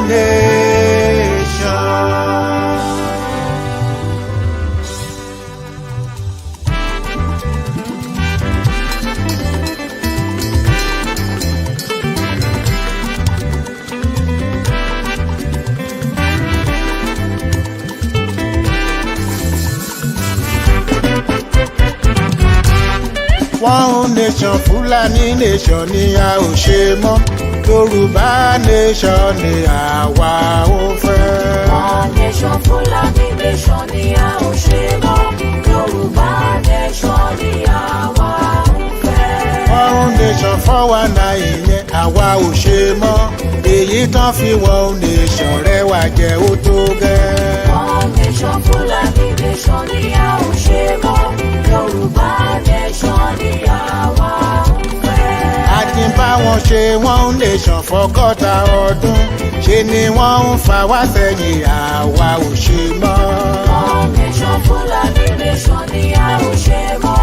Nation. One nation, Fúlàní nation ni a ò ṣe mọ́. Yorùbá nation ni àwa ò fẹ́. One nation, Fúlàní nation ni a ò ṣe mọ́. Yorùbá nation ni àwa ń fẹ́. One nation 419 yẹn àwa ò ṣe mọ́. Èyí tán fi one nation rẹwà jẹ́ ó tó gẹ́. One nation, Fúlàní nation ni a ò ṣe mọ́. Yorùbá nation ni àwa ń fẹ́. A ti bá wọn ṣe one nation fọ́gọ́ta ọdún, ṣe ni wọ́n ń fa wá sẹ́yìn, àwa ò ṣe mọ́. One nation, Fúlàní nation ni a ò ṣe mọ́.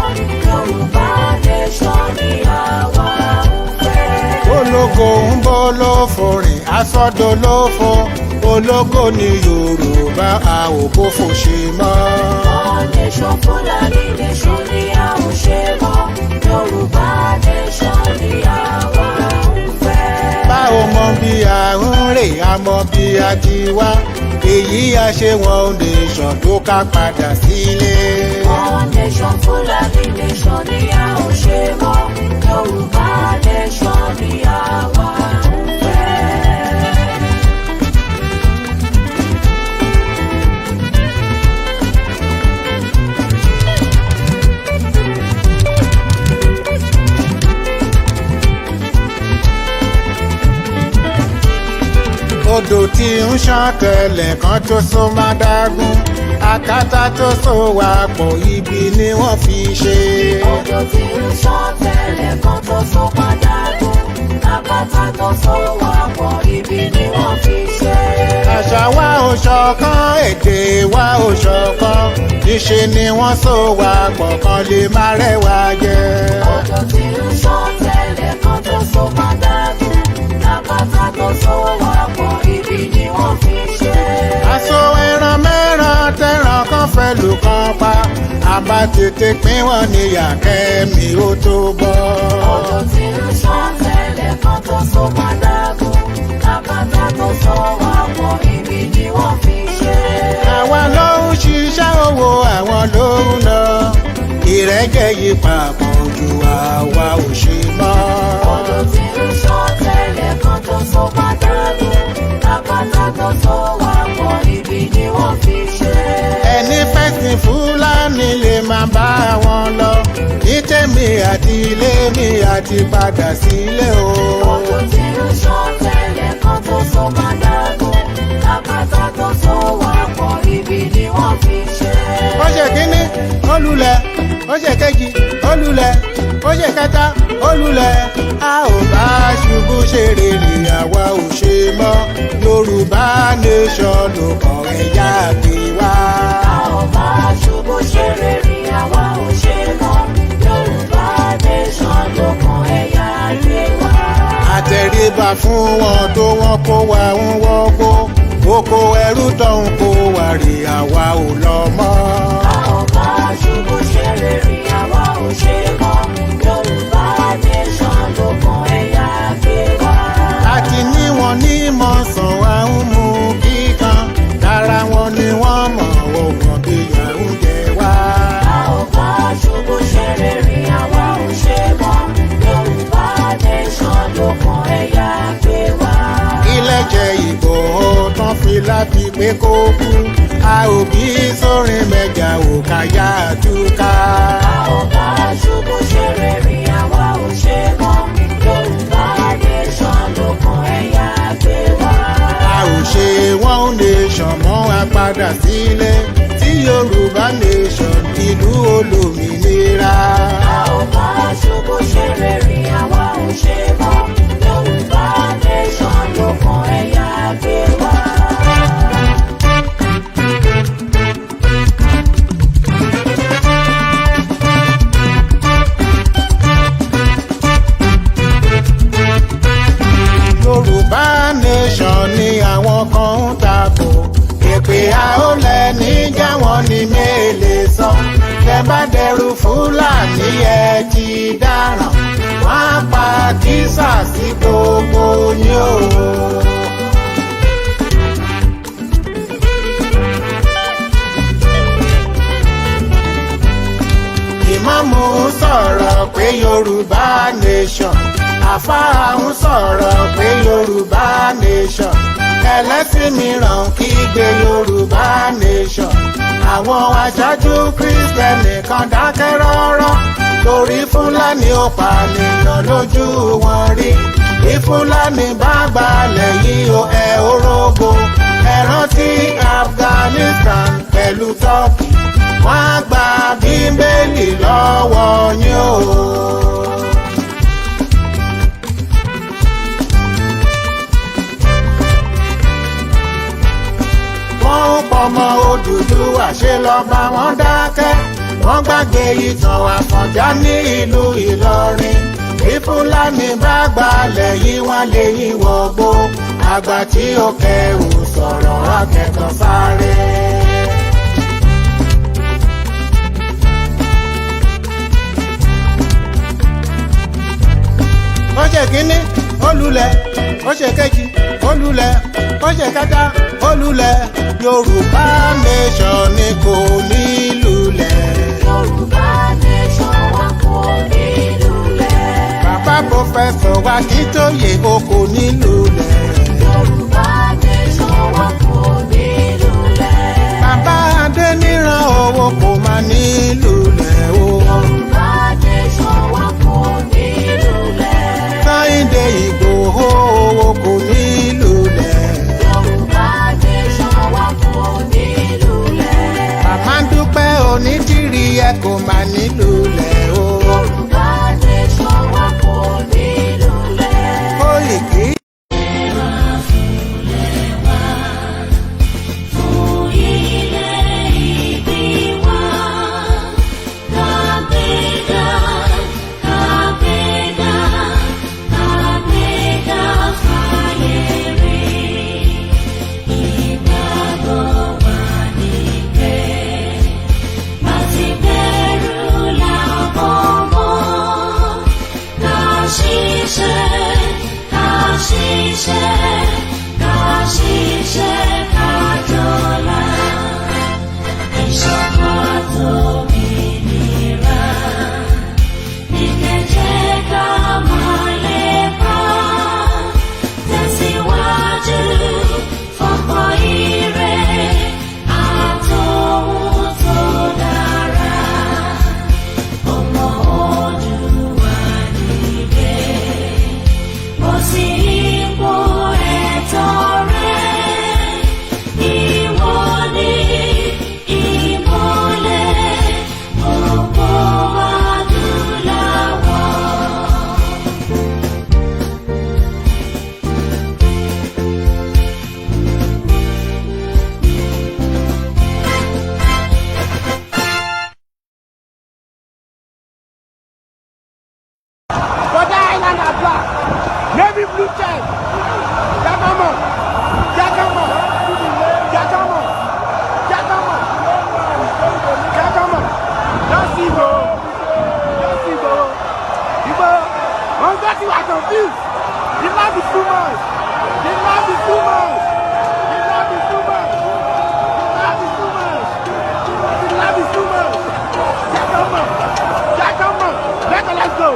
Yorùbá nation ni àwa ń fẹ́. Ológo ń bọ́ lófo rìn asọ́dọ̀ lófo. Ológo ni Yorùbá, a ò bófo ṣe mọ́. One nation, Fúlàní nation ni a ò ṣe mọ́. Yorùbá nation ni àwa ń fẹ́. Báwo mọ bí a ń rè, a mọ bí a ti wá. Èyí a ṣe one nation tó ká padà sílé. One nation, Fúlàní nation ni a ò ṣe mọ́. Yorùbá nation ni àwa ń fẹ́. Odò tí ń ṣàn tẹ̀lẹ̀ kan tó so má dágún, akátá tó so wà pọ̀, ibi ni wọ́n fi ṣe. Odò tí ń ṣàn tẹ́lẹ̀ kan tó so padà gùn, àpáta tó so wà pọ̀, ibi ni wọ́n fi ṣe. Àṣà wa ò ṣọ̀kan, èdè wa ò ṣọ̀kan, níṣe ni wọ́n so wà pọ̀ kan lè má rẹwà jẹ. Odò tí ń ṣàn tẹ́lẹ̀ kan tó so padà gùn, àpáta tó so wà pọ̀, ibi ni wọ́n fi ṣe. Aṣọ ẹran mẹ́ràn tẹ̀ràn kan fẹ́ lù kan pa, àbá tètè pín wọn níyà kẹ́mi ó tó bọ́. Odò tí ń ṣàn tẹ́lẹ̀ kan tó so padà gùn, àpáta tó so wà pọ̀, ibi ni wọ́n fi ṣe. Àwa ló ń ṣiṣẹ́ owó, àwọn ló ń lọ. Ìrẹ́jẹ yìí papọ̀ ju, àwa ò ṣe mọ́. Odò tí ń ṣàn tẹ́lẹ̀ kan tó so padà gùn, àpáta tó so wà pọ̀, ibi ni wọ́n fi ṣe. Ẹni fẹ́sìn Fúlàní lè máa bá wọn lọ. Ní tèmi àti ilé mi àti padà sílé o. Odò tí ń ṣàn tẹ́lẹ̀ kan tó so padà gùn, àpáta tó so wà pọ̀, ibi ni wọ́n fi ṣe. Ó ṣe kínní, ó lulẹ̀. Ó ṣe kejì, ó lulẹ̀. Ó ṣe kẹta, ó lulẹ̀. A ò bá ṣubú ṣe rèrè, àwa ò ṣe mọ́. Yorùbá nation ló kọ̀, ẹ̀yà gbé wá. A ò bá ṣubú ṣe rere, àwa ò ṣe mọ́. Yorùbá nation ló kàn, ẹ̀yà gbé wá. Àtẹríba fún wọn tó wọn kó wa ń wọ́gbó oko ẹrú tó ń kó wa rè, àwa ò lọ mọ́. A ò bá ṣubú ṣe rere, àwa ò ṣe mọ́. Yorùbá nation ló kàn, ẹ̀yà gbé wá. Àti ní wọn ní mọ̀sán wa ń mú kíkan lára wọn ni wọ́n mọ̀ wọ́n bí ìyà ń jẹ wá. A ò bá ṣubú ṣe rere, àwa ò ṣe mọ́. Yorùbá nation ló kàn, ẹ̀yà gbé wá. Ilẹ̀ jẹ́ Ìgbòho tán fi láti pé kó kú, a ò bí sórin mẹ́jà ò káyà túká. A ò bá ṣubú ṣe rere, àwa ò ṣe mọ́. Yorùbá nation ló kàn, ẹ̀yà gbé wá. A ò ṣe one nation mọ́, a padà sílé tí Yorùbá nation, ìlú olómìnira. A ò bá ṣubú ṣe rere, àwa ò ṣe mọ́. Yorùbá nation ló kàn, ẹ̀yà gbé wá. Yorùbá nation ni àwọn Èpè àólẹ̀ níjà wọn ní mélèé sọ. Tẹ bá dẹrù Fúlàní ẹ ti dáràn. Wọ́n á pa kísà sí gbogbo yín o. Ìmáàmù ń sọ̀rọ̀ pé Yorùbá nation, àfáà ń sọ̀rọ̀ pé Yorùbá nation, ẹlẹ́sìn mìíràn ń kígbe Yorùbá nation. Àwọn aṣáájú Kristẹni kan dákẹ́ rọ́rọ́ torí Fúlàní ó pànìyàn lójú wọn rí. Bí Fúlàní bá gbalẹ̀ yìí ó ẹ orógo, ẹ rántí Afghanistan pẹ̀lú Turkey, wọ́n á gba Bíbélì lọ́wọ́ yín o. Wọ́n ń pọmọ Odùduwà ṣe lọ́ba wọn dákẹ́. Wọ́n gbàgbé ìtàn Àfọ̀njá ní ìlú Ìlọrin. Bí Fúlàní bá gbalẹ̀ yìí wọ́n lè yí wọgbó. Àgbà tí ó kẹrù sọ̀rọ̀ akẹ́kọ̀ọ́ sáré. Ó ṣe kínní, ó lulẹ̀. Ó ṣe kejì, ó lulẹ̀. Ó ṣe kẹta, ó lulẹ̀. Yorùbá nation ni kò ní lulẹ̀. Yorùbá nation wa kò ní lulẹ̀. Bàbá Professor Akíntóyè, o kò ní lulẹ̀. Yorùbá nation wa kò ní lulẹ̀. Bàbá Adéníran, owó kò má ní lulẹ̀ o. Yorùbá nation wa kò ní lulẹ̀. Sunday Ìgbòho, owó kò ní lulẹ̀. Yorùbá nation wa kò ní lulẹ̀. Màmá Dúpẹ́ Onítìrí, ẹ kò má ní lulẹ̀ o. Yorùbá nation wa kò ní lulẹ̀. Kóìkì. Fún ilẹ̀ ìbí wa, kàgbéga, kàgbéga, kàgbéga fáyé rí. Ìgbàgbọ́ wa ní pé láti bẹ̀rù làbọ̀ mọ́. Ká ṣiṣẹ́, ká ṣiṣẹ́, ká ṣiṣẹ́, ká jọlá. Ìṣọ̀kan tómìnira ní kẹ̀jẹ́ ká máa lépa. Tẹ̀síwájú fọ́pọ̀ ire àtòhun tó dára. Ọmọ Oòduà dìde, bọ́ sí ipò ẹ̀tọ́ rẹ. Ìwọ ni ìmọ́lẹ̀ gbogbo adúláwọ̀. Border Island are black. Navy blue check. Jagamo. Jagamo. Jagamo. Jagamo. Jagamo. Just see go. Just see go. Igbo. Wọ́n gbọ́ ti wà confused. The love is too much. The love is too much. The love is too much. The love is too much. The love is too much. Jagamo. Jagamo. Let's go.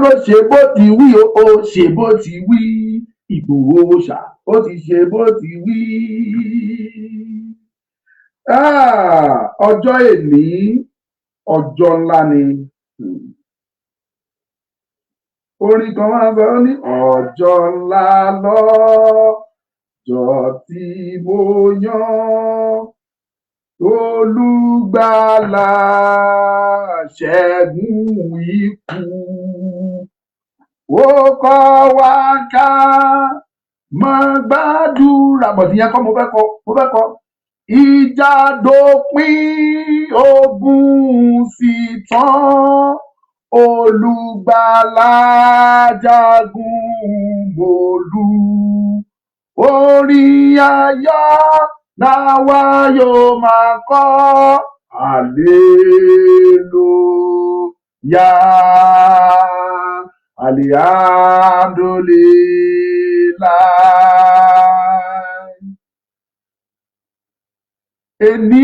Wọ́n ló ṣe bó ti wí o, ó ṣe bó ti wí. Ìgbòho ṣá, ó ti ṣe bó ti wí. Ah, ọjọ́ èní, ọjọ́ ńlá ni. Orin kan máa ń sọ ní ọjọ́ ńlá lọ́jọ́ tí mo yan Olùgbàlà, ṣẹ́gun ikú, ó kọ́ wa ká mọ́ gbàdúrà. Bọ̀dì yẹn kọ́ mo fẹ́ kọ, mo fẹ́ kọ. Ìjà dópin, ogun sì tán, Olùgbàlà jagun mólú, orin ayọ̀ làwa yóò máa kọ, hallelujah, alihamdulilayi. Èní,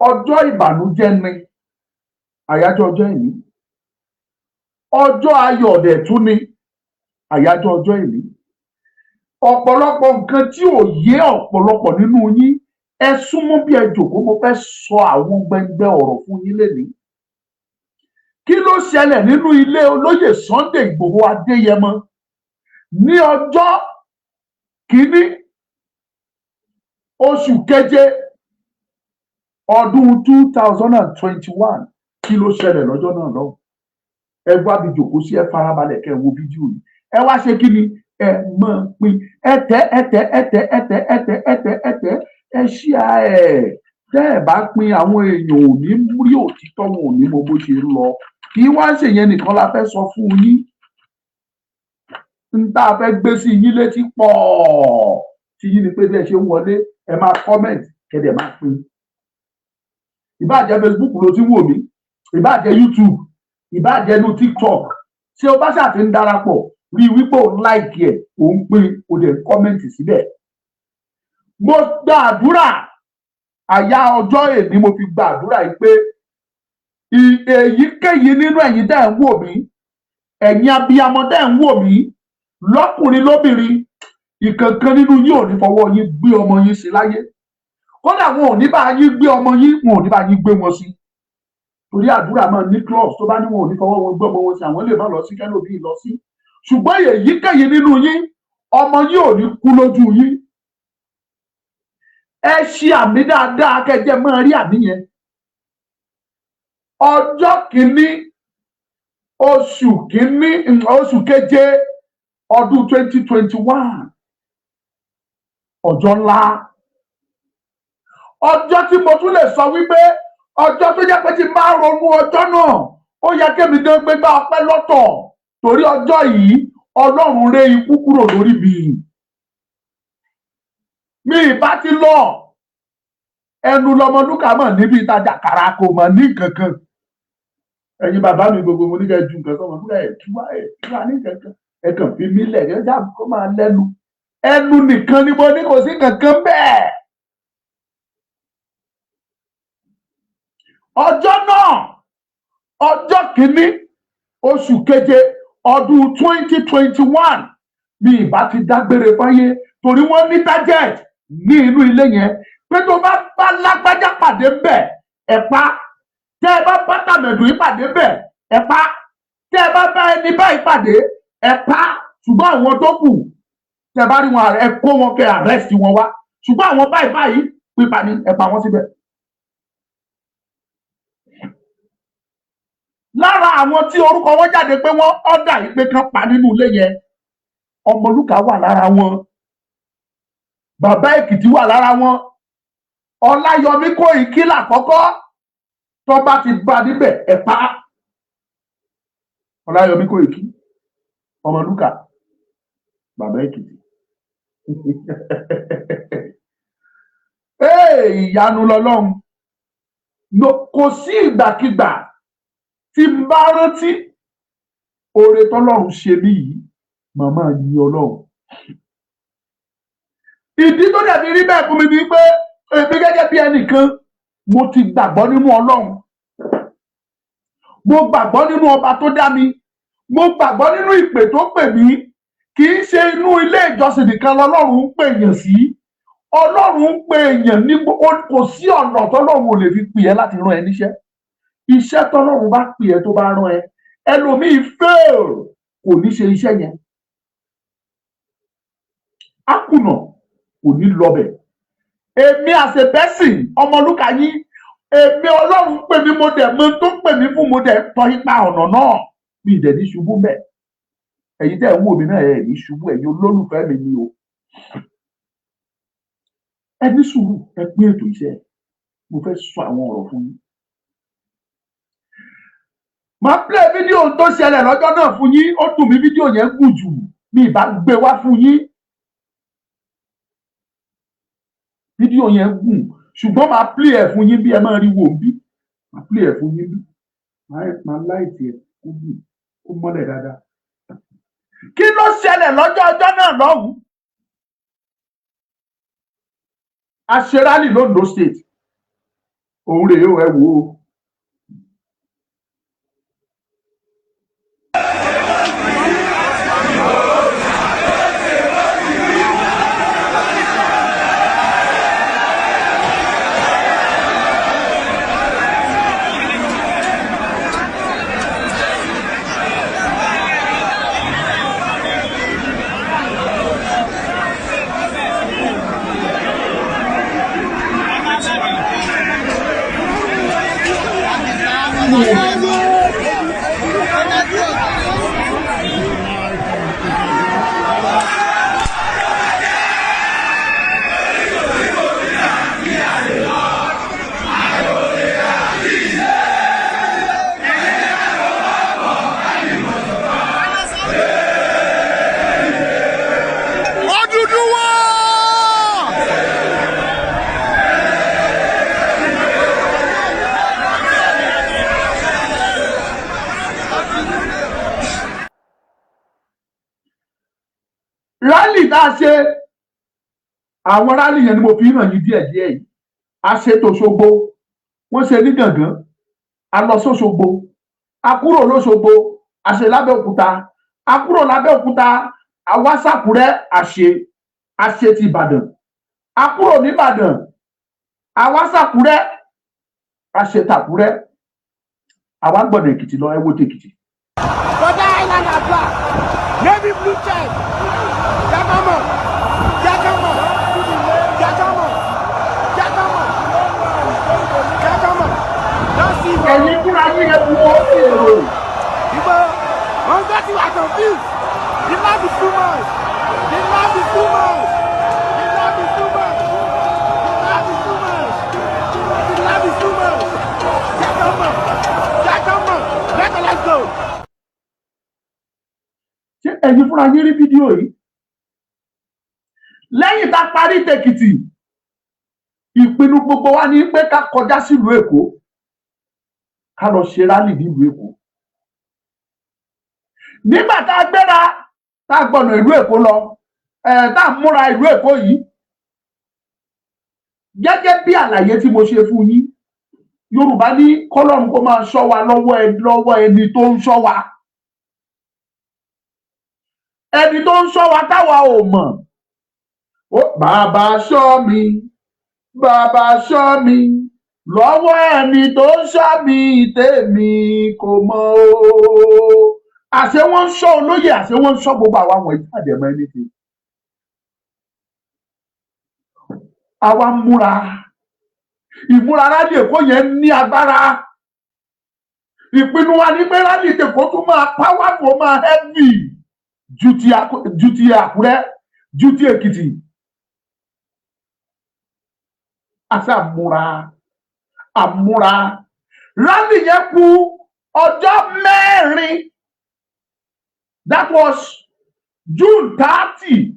ọjọ́ ìbànújẹ́ ni àyájọ́ ọjọ́ èní. Ọjọ́ ayọ̀ dẹ̀ tún ni àyájọ́ ọjọ́ èní. Ọ̀pọ̀lọpọ̀ nǹkan tí ò yé ọ̀pọ̀lọpọ̀ nínú yín, ẹ súnmọ́ bí ẹ jòkó, mo fẹ́ sọ àwọn gbẹngbẹ ọ̀rọ̀ fún yín lénìí. Kí ló ṣẹlẹ̀ nínú ilé olóyè Sunday Ìgbòho Adéyẹmọ ní ọjọ́ kìíní oṣù keje ọdún 2021? Kí ló ṣẹlẹ̀ lọ́jọ́ náà lọ́hùn? Ẹ wá bí jòkó sí, ẹ farabalẹ̀ kẹ́ ẹ wo fídíò yìí. Ẹ wá ṣe kí ni? Ẹ mọ̀ pin, ẹ tẹ, ẹ tẹ, ẹ tẹ, ẹ tẹ, ẹ tẹ, ẹ tẹ, ẹ tẹ, ẹ ṣíà. Ẹ tẹ́ ẹ bá pin, àwọn èèyàn ò ní rí òtítọ́, wọn ò ní mọ bó ṣe ń lọ. Kì í wá ṣèyẹn nìkan la fẹ́ sọ fún yín. N tá a fẹ́ gbé sí yín létí pọ̀. Tí yín ni pé bí ẹ ṣe ń wọlé, ẹ máa comment, kẹ́ dẹ̀ máa pín. Ìbáà jẹ́ Facebook ló ti ń wò mí, ìbáà jẹ́ YouTube, ìbáà jẹ́ inú TikTok, tí o bá ṣáà ti ń darapọ̀, rí i wípé òun like ẹ̀, òun pín, o dẹ̀ comment síbẹ̀. Mo gba àdúrà àyà ọjọ́ èní, mo fi gba àdúrà yìí pé èyíkéyìí nínú ẹ̀yin tẹ́ ẹ̀ ń wò mí, ẹ̀yin abiyamọ tẹ́ ẹ̀ ń wò mí, lọ́kùnrin lóbìnrin, ìkankan nínú yín ò ní fọwọ́ yín gbé ọmọ yín sí láyé. Kódà wọn ò ní bá yín gbé ọmọ yín, wọn ò ní bá yín gbé wọn sí. Torí àdúrà máa ní clause tó bá ní wọn ò ní fọwọ́ wọn gbé ọmọ wọn sí, àwọn lè má lọ sí, kẹ́lòmíì lọ sí. Ṣùgbọ́n èyíkéyìí nínú yín, ọmọ yín ò ní kú lójú yín. Ẹ ṣe àmì dáadáa, kẹjẹ máa rí àmì yẹn. Ọjọ́ kìíní oṣù kìíní, oṣù keje ọdún 2021, ọjọ́ ńlá, ọjọ́ tí mo tún lè sọ wípé ọjọ́ tó jẹ́ pé tí n bá ronú ọjọ́ náà, ó yẹ kémi gan gbégbá ọpẹ́ lọ́tọ̀, torí ọjọ́ yìí, Ọlọ́run ré ikú kúrò lórí mi. Mi ìbá ti lọ, ẹnu lọmọlúkà mọ̀ níbi ìtajà kàrà, kò mọ̀ ní kankan. Ẹ̀yin bàbá mi gbogbo, mo ní kẹ́ ju nǹkan sọmọ lúkà, ẹ̀ tú wá, ẹ̀ tú wá ní kankan. Ẹ kàn fi mí lẹ̀, ẹ já kó máa lẹ́nu. Ẹnu nìkan ni mo ní, kò sí kankan bẹ́ẹ̀. Ọjọ́ náà, ọjọ́ kìíní oṣù keje ọdún 2021, mi ìbá ti dágbére fáyé, torí wọ́n ní target ní inú ilé yẹn pé tó bá bá lágbájá pàdé ńbẹ̀, ẹ̀ pa. Tẹ́ ẹ bá bá tàmẹ̀dù yìí pàdé ńbẹ̀, ẹ̀ pa. Tẹ́ ẹ bá bá ẹni báyìí pàdé, ẹ̀ pa. Ṣùgbọ́n àwọn tó kù, tẹ́ ẹ bá rí wọn, ẹ kó wọn, kẹ́ arrest wọn wá. Ṣùgbọ́n àwọn báyìí báyìí, pípa ni, ẹ pa wọ́n síbẹ̀. Lára àwọn tí orúkọ wọn jáde pé wọ́n ọ̀dà yìí pé kán pa nínú ilé yẹn, Ọmọlúkà wà lára wọn, Bàbá Èkìtì wà lára wọn, Ọláyọmí Kóìkí làkọ́kọ́ tó bá ti bá níbẹ̀, ẹ̀ pa. Ọláyọmí Kóìkí, Ọmọlúkà, Bàbá Èkìtì. Ìyanu lọ́lọ́run. Kò sí ìgbàkigbà tí n bá rántí oore tọ́lọ́run ṣe mí yìí, màmá yin Ọlọ́run. Ìdí tó dẹ̀ fi rí bẹ́ẹ̀ fún mi ni pé èmi gẹ́gẹ́ bí ẹnìkan, mo ti gbàgbọ́ nínú Ọlọ́run. Mo gbàgbọ́ nínú ọba tó dá mi, mo gbàgbọ́ nínú ìpè tó pè mí. Kì í ṣe inú ilé ìjọsìn nìkan lọ́lọ́run ń pè èèyàn sí. Ọlọ́run ń pè èèyàn ní kò sí ọ̀nà tọ́lọ́run ò lè fi pè ẹ́ láti rán ẹ níṣẹ́. Iṣẹ́ tọ́lọ́run bá pè ẹ́, tó bá rán ẹ, ẹlòmíì fail, kò ní ṣe iṣẹ́ yẹn, á kùnà, kò ní lọbẹ̀. Èmi as a person, Ọmọlúkà yín, èmi Ọlọ́run pè mí, mo dẹ̀ mọ tó pè mí fún, mo dẹ̀ tọ́ ipa ọ̀nà náà, mi ì dẹ̀ ní ṣubú bẹ́ẹ̀. Ẹ̀yin tẹ́ ẹ̀ ń wò mí náà, ẹ̀ ní ṣubú. Ẹ̀yin olólùfẹ́ mi ni o. Ẹ ní sùúrù, ẹ pín ètò iṣẹ́. Mo fẹ́ sọ àwọn ọ̀rọ̀ fún yín. Màá play fídíò tó ṣẹlẹ̀ lọ́jọ́ náà fún yín. Ó dùn mí, fídíò yẹn gùn jù, mi ì bá gbé wá fún yín. Fídíò yẹn gùn, ṣùgbọ́n màá play ẹ̀ fún yín bí ẹ máa rí wò ń bí. Màá play ẹ̀ fún yín bí màá light ẹ̀ kó gùn, kó mọ́lẹ̀ dáadáa. Kí ló ṣẹlẹ̀ lọ́jọ́ ọjọ́ náà lọ́hùn-ún? A ṣe rally l'Ondo State. Òun rèé o, ẹ wò ó. Odùduwà! Rally tá a ṣe, àwọn rally yẹn ni mo fi hàn yín díẹ̀díẹ̀ yìí. A ṣe tÒṣogbo, wọ́n ṣe ní Gàngán, a lọ sÓṣogbo, a kúrò lÓṣogbo, a ṣe lábẹ́òkúta, a kúrò lábẹ́òkúta, a wá sÀkúrẹ́, a ṣe ti Ìbàdàn, a kúrò nìbàdàn, a wá sÀkúrẹ́, a ṣe tÀkúrẹ́, a wá gbọ̀nà Èkìtì lọ. Ẹ wo tèkìtì. Border Island Abla, navy blue check. Jakamo, Jakamo, Jakamo, Jakamo, Jakamo. Don't see me. Ẹ̀yin fúnra yín, ẹ wo èrò. Igbo, Ngozi were confused. The love is too much. The love is too much. The love is too much. The love is too much. The love is too much. Jakamo, Jakamo, let's go. Ṣé ẹ̀yin fúnra yín rí fídíò yìí? Lẹ́yìn tá a parí tèkìtì, ìpinnu gbogbo wa ní pé ká kọjá sílùú Èkó, ká lọ ṣe rally nílùú Èkó. Nígbà tá a gbéra, tá a gbọ̀nà ìlú Èkó lọ, ẹ̀ tá a múra ìlú Èkó yìí, gẹ́gẹ́ bí àlàyé tí mo ṣe fún yín, Yorùbá ní kọ́lọ́run kó máa ṣọ́ wa lọ́wọ́ ẹ, lọ́wọ́ ẹni tó ń ṣọ́ wa, ẹni tó ń ṣọ́ wa táwa ò mọ̀. Ó bàbá ṣọ́ mi, bàbá ṣọ́ mi lọ́wọ́ ẹni tó ń ṣọ́ mi tèmi kò mọ̀ o. Àṣé wọ́n ń ṣọ́ olóyè, àṣé wọ́n ń ṣọ́ gbogbo àwa wọ̀nyí àdẹ̀mọ́ ẹni tí àwa múra. Ìmúra rally Èkó yẹn ní agbára. Ìpinnu wa ní pé rally Èkó tún máa powerful, máa heavy ju ti Àkúrẹ́, ju ti Èkìtì. Àṣà múra, àmúra rally yẹn kù ọjọ́ 4. That was June 30.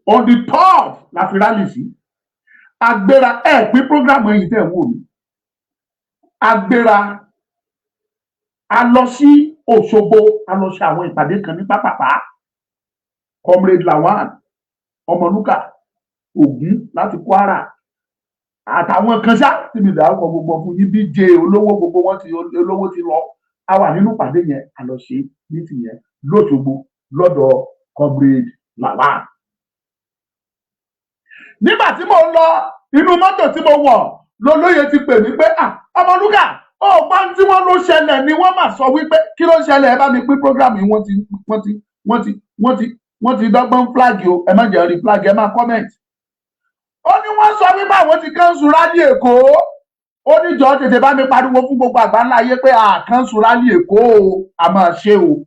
On the 3rd la fi rally sí. Agbéra, ẹ pín program. Ẹ̀yin tẹ́ ń wò mí, agbéra, a lọ sí Òṣogbo, a lọ ṣe àwọn ìpàdé kan ní pápápá. Comrade Lawan Ọmọlúkà Ògún láti Kwara. Àtàwọn kan ṣá tí mi dárúkọ gbogbo fún yín, bí jẹ olówó, gbogbo wọn ti olówó ti lọ. A wà nínú ìpàdé yẹn, a lọ ṣe meeting yẹn lóṣogbo lọ́dọ̀ Comrade Lawal. Nígbà tí mo ń lọ, inú mọ́tò tí mo wọ̀ lolóye ti pè mí pé, "Ah, Ọmọlúkà, ó gbọ́n tí wọ́n ló ṣẹlẹ̀ ni." Wọ́n mà sọ wípé kí ló ń ṣẹlẹ̀? Ẹ bá mi pín program yìí. Wọ́n ti dọ́gbọ́n flag o. Ẹ má jẹ́ rí flag, ẹ má comment. Ó ní wọ́n sọ wípé àwọn ti cancel rally Èkó. Ó ní jọ̀ọ́, tètè bá mi pariwo fún gbogbo àgbáńlá ayé pé à cancel rally Èkó o, a máa ṣe o.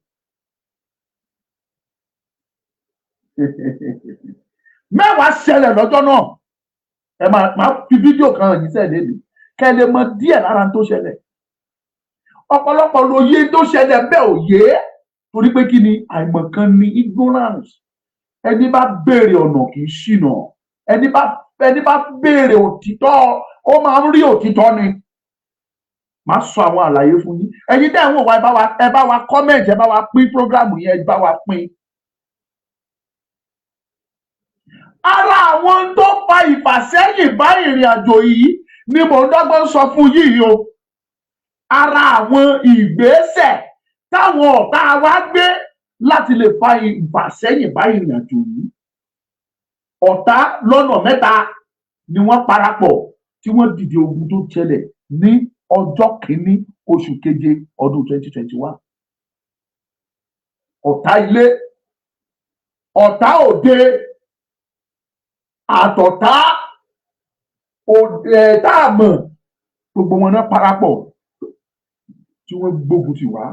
Mẹ́wàá ṣẹlẹ̀ lọ́jọ́ náà. Ẹ máa fi fídíò kan hàn yín sẹ́ẹ̀ lẹ́nu kẹ́ ẹ lè mọ díẹ̀ lára tó ṣẹlẹ̀. Ọ̀pọ̀lọpọ̀ lóye tó ṣẹlẹ̀ bẹ́ẹ̀ ò yé, torí pé kí ni? Àìmọ̀kan ni, ignorance. Ẹni bá béèrè ọ̀nà kì í ṣìnà. Ẹni bá béèrè òtítọ́, ó máa ń rí òtítọ́ ni. Màá sọ àwọn àlàyé fún yín. Ẹ̀yin tẹ́ ẹ̀ ń wò wá, ẹ bá wa comment, ẹ bá wa pín program yẹn, ẹ bá wa pín. Ara àwọn tó fa ìfàsẹ́yìn bá ìrìn àjò yìí ni mò ń dọ́gbọ́n sọ fún yìí o. Ara àwọn ìgbésẹ̀ táwọn ọ̀tá wa gbé láti lè fa ìfàsẹ́yìn bá ìrìn àjò yìí, ọ̀tá lọ́nà mẹ́ta ni wọ́n parapọ̀ tí wọ́n dìde ogun tó ṣẹlẹ̀ ní ọjọ́ kìíní oṣù keje ọdún 2021. Ọ̀tá ilé, ọ̀tá òde, àtọ̀tá òde tá a mọ̀, gbogbo wọn náà parapọ̀ tí wọ́n gbógun tì wá.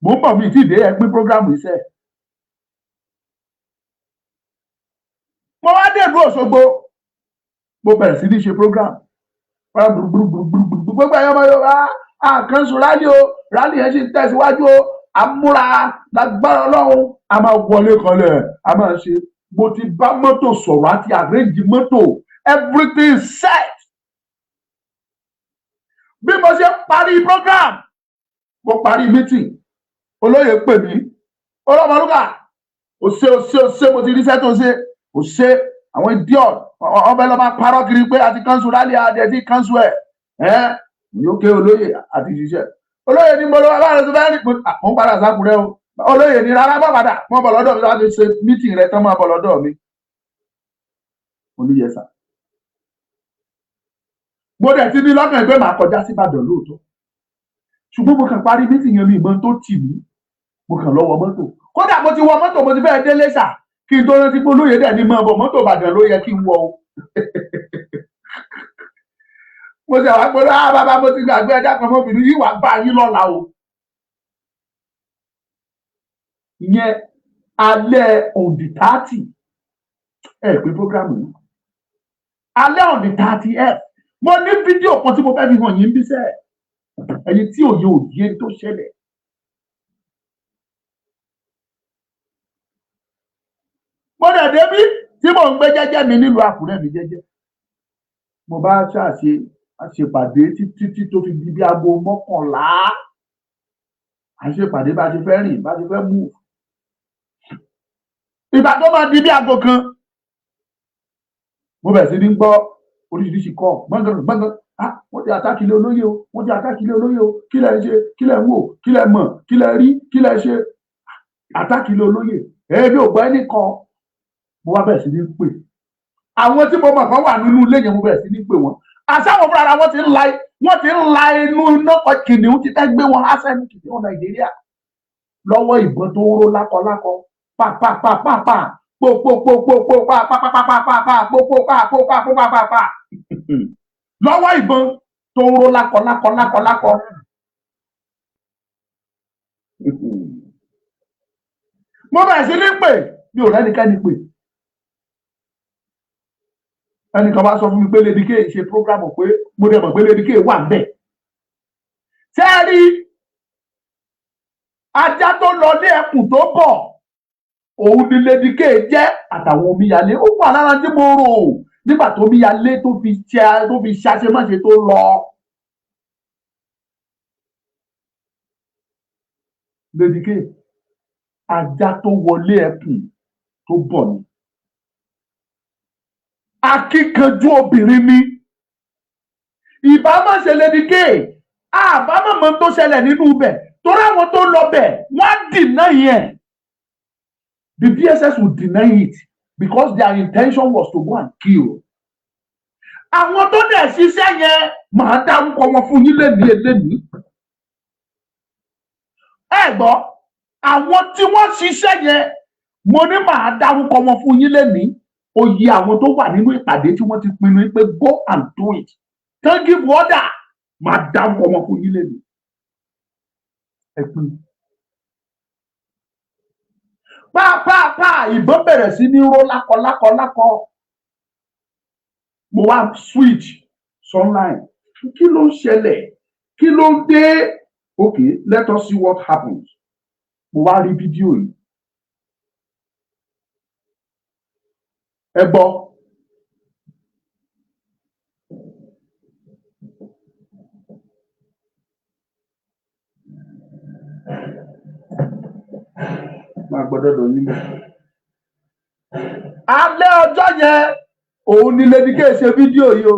Mò ń bọ̀, mi tí ì dé. Ẹ pín program iṣẹ́. Mo wá dé ìlú Òṣogbo, mo bẹ̀rẹ̀ sí ní ṣe program gbogbo ẹ̀yọ́ ọmọ Yorùbá, àkànṣe rally o, rally yẹn sì ń tẹ̀síwájú o, àmúra lágbára Ọlọ́run, a máa wọlé kanlẹ̀, a máa ṣe. Mo ti bá mọ́tò sọ̀rọ̀ àti arrange mọ́tò, everything set. Bí mo ṣe parí program, mo parí meeting, olóyè pè mí, ọlọ́mọlúkà, ó ṣe, ó ṣe, ó ṣe, mo ti ríṣẹ́ tó ṣe, ó ṣe. Àwọn idiot ọbẹ̀ lọ́ máa parọ́ kiri pé àti cancel rally, àti ẹtí cancel ẹ̀ ẹ́ yókè. Olóyè àti ṣiṣẹ́. Olóyè ní mo lọ́wọ́ báyìí tó fẹ́ ní mo ń padà sákùrẹ́ o. Olóyè ní rárá, bọ́ padà, mo bọ̀ lọ́dọ̀ mi láti ṣe meeting rẹ tán, máa bọ̀ lọ́dọ̀ mi. Mo ní yes sir. Mo dẹ̀ ti ní lọ́kàn pé màá kọjá sí Ìbàdàn lóòótọ́, ṣùgbọ́n mo kàn parí meeting yẹn, mi ìmọ̀ tó tì mí, mo kàn lọ wọ mọ́tò. Kódà mo ti wọ mọ́tò, mo ti fẹ́ délé sà, kí n tó rántí pé olóyè dẹ̀ ní mọ́ bọ̀, mọ́tò Ìbàdàn ló yẹ kí n wọ o. Mo ṣe wá pé, ah, bàbá, mo ti gbàgbé, ẹja kan mọ́bìnrin yìí wà bá yín lọ́la o. Ìyẹn alẹ́ on the 30 ẹ pé program yìí, alẹ́ on the 30 ẹ, mo ní fídíò kan tí mo fẹ́ fi hàn yín bí sẹ́ẹ̀, ẹni tí òye òye tó ṣẹlẹ̀. Mo dẹ̀ débí tí mò ń gbé jẹ́jẹ́ mi nílùú Àkúrẹ́ mi jẹ́jẹ́. Mo bá ṣàṣe àṣepàdé títí tí tó fi di bí aago 11. Àṣepàdé bá ṣe fẹ́ rìn, bá ṣe fẹ́ move. Ìgbà tó máa di bí aago 1, mo bẹ̀rẹ̀ sí ní gbọ́ oríṣiríṣi kọ́ gbọ̀ngàn gbọ̀ngàn. Ah, wọ́n ti attack ilé olóyè o, wọ́n ti attack ilé olóyè o. Kí lẹ̀ ń ṣe? Kí lẹ̀ ń wò? Kí lẹ̀ mọ̀? Kí lẹ̀ rí? Kí lẹ̀ ṣe? Attack ilé olóyè, èmi ò gbọ́ ẹnì kan. Mo wá bẹ̀rẹ̀ sí ní pè àwọn tí mo mọ̀ kan wà nínú ilé yẹn, mo bẹ̀rẹ̀ sí ní pè wọ́n. Àṣàwọn fúnra wọn ti ń la, wọ́n ti ń la inú iná kan, kìnìún ti fẹ́ gbé wọn há sẹ́nu, kìnìún Nàìjíríà lọ́wọ́ ìbọn tó ń ró lákọlákọ, pàpàpàpàpà, pòpòpòpòpò, pàpàpàpàpà, pòpòpàpòpàpàpà, lọ́wọ́ ìbọn tó ń ró lákọlákọ lákọlákọ. Mo bẹ̀rẹ̀ sí ní pè, mi ò rẹ́nikẹ́ni pè. Ẹnìkan bá sọ fún mi pé Lady K ṣe program, pé mo dẹ̀ mọ̀ pé Lady K wà ń bẹ̀. Ṣé ẹ rí ajá tó lọ ní ẹkùn tó bọ̀, òun ni Lady K jẹ́ àtàwọn omíyalé. Ó wà lára tí mo rò nígbà tó omíyalé tó fi ṣe, tó fi ṣàṣemáṣe tó lọ. Lady K, ajá tó wọlé ẹkùn tó bọ̀ ni. Akíkanjú obìnrin ni. Ìbá má ṣe Lady K, àbámọ̀mọ́ tó ṣẹlẹ̀ nínú ibẹ̀, torí àwọn tó lọ bẹ̀, wọ́n á deny yẹn. The DSS will deny it because their intention was to go and kill. Àwọn tó dẹ̀ ṣiṣẹ́ yẹn, màá dárúkọ wọn fún yín lẹ́nìí elénìí. Ẹ gbọ́, àwọn tí wọ́n ṣiṣẹ́ yẹn, mo ní màá dárúkọ wọn fún yín lẹ́nìí. Oyè àwọn tó wà nínú ìpàdé tí wọ́n ti pinnu pé go and do it, tán give order, màá dárúkọ wọn fún yín lẹ́nìí. Ẹ pín pàápàá, ìbọn bẹ̀rẹ̀ sí ní ró lákọ lákọ lákọ. Mo wá switch online, kí ló ń ṣẹlẹ̀? Kí ló ń dé? Okay, let us see what happens. Mo wá rí fídíò yìí, ẹ gbọ́. Máa gbọ́dọ̀ dọ̀ yín mọ́. Alẹ́ ọjọ́ yẹn, òun ni Lady K ṣe fídíò yìí o.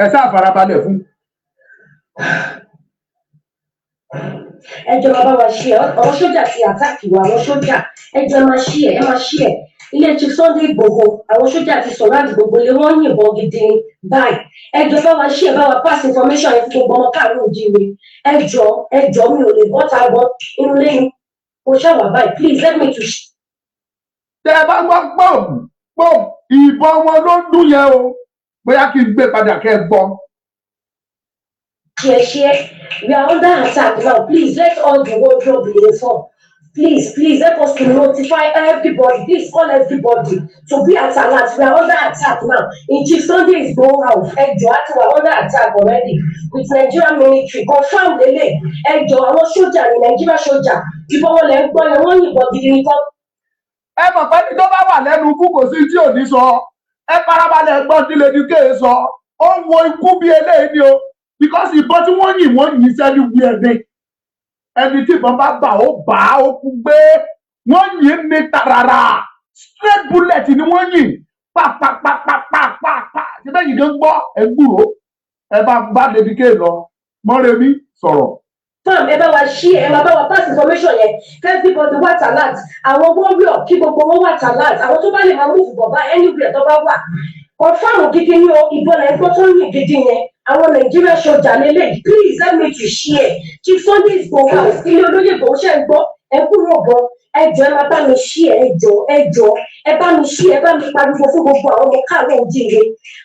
Ẹ ṣáà farabalẹ̀ fún. Ẹ jọ̀ọ́, máa bá wa ṣí ẹ. Àwọn sójà ti attack wa, àwọn sójà. Ẹ jọ̀ọ́, ẹ máa ṣí ẹ, ẹ máa ṣí ẹ. Ilé Chief Sunday Igboho, àwọn sójà ti surround gbogbo ilé, wọ́n yìnbọn gidi ní báyìí. Ẹ jọ̀ọ́, bá wa ṣí ẹ, bá wa pass information yẹn fún gbogbo ọmọ káàárọ̀ oòjíire. Ẹ jọ̀ọ́, ẹ jọ̀ọ́, mi ò lè bọ́ta gan inú ilé mi mo ṣàwà báyìí. Please let me to. Tẹ ẹ bá gbọ́ pọ́m pọ́m, ìbọn wọn ló ń dún yẹn o. Bóyá kí n gbé padà kẹ́ ẹ gbọ́. Share, share. We are under attack now. Please let all the wardrobe be informed. Please, please help us to notify everybody. Please call everybody to be at alert. We are under attack now in Chief Sunday Igboho house. Ẹ jọ̀ọ́, àti we are under attack already with Nigerian military. Confam lele. Ẹ jọ̀ọ́, àwọn sójà ní Nigeria sójà, ìbọn wọn lẹ ń gbọ́ yẹn, wọ́n yìnbọn gidi ní kọ́. Ẹ mọ̀ pé ní tó bá wà lẹ́nu ikú, kò sí tí ò ní sọ. Ẹ farabalẹ̀ gbọ́n tí Lady K sọ. Ó ń wo ikú bí eléyìí ni o, because ìbọn tí wọ́n yìn, wọ́n yìn sẹ́ni wí ẹni ẹni tí ìbọn bá bà, ó bà á, ó kú gbé. Wọ́n yìn ní tarara, straight bullet ni wọ́n yìn, pàpàpàpàpàpà. Ṣé bẹ́ẹ̀ yìí kan gbọ́? Ẹ gbúròó, ẹ bá bá Lady K lọ. Mọ́remí sọ̀rọ̀. Fam, ẹ bá wa share, ẹ máa bá wa pass information yẹn kí everybody wà alert. Àwọn warrior, kí gbogbo wọn wà alert. Àwọn tó bá lè máa move bọ̀ bá anywhere tó bá wà. Confam gidi ní o, ìbọn ẹ̀ gbọ́ tó ń yìn gidi yẹn, àwọn Nigeria sójà lélẹ̀. Please help me to share. Chief Sunday Igboho house, ilé olóyè Igboho, ṣe ń gbọ́? Ẹ kúrò bọ. Ẹ jọ̀ọ́, ẹ máa bá mi share. Ẹ jọ̀ọ́, ẹ jọ̀ọ́, ẹ bá mi share, ẹ bá mi pariwo fún gbogbo àwọn ọmọ káàárọ̀ oòjíire.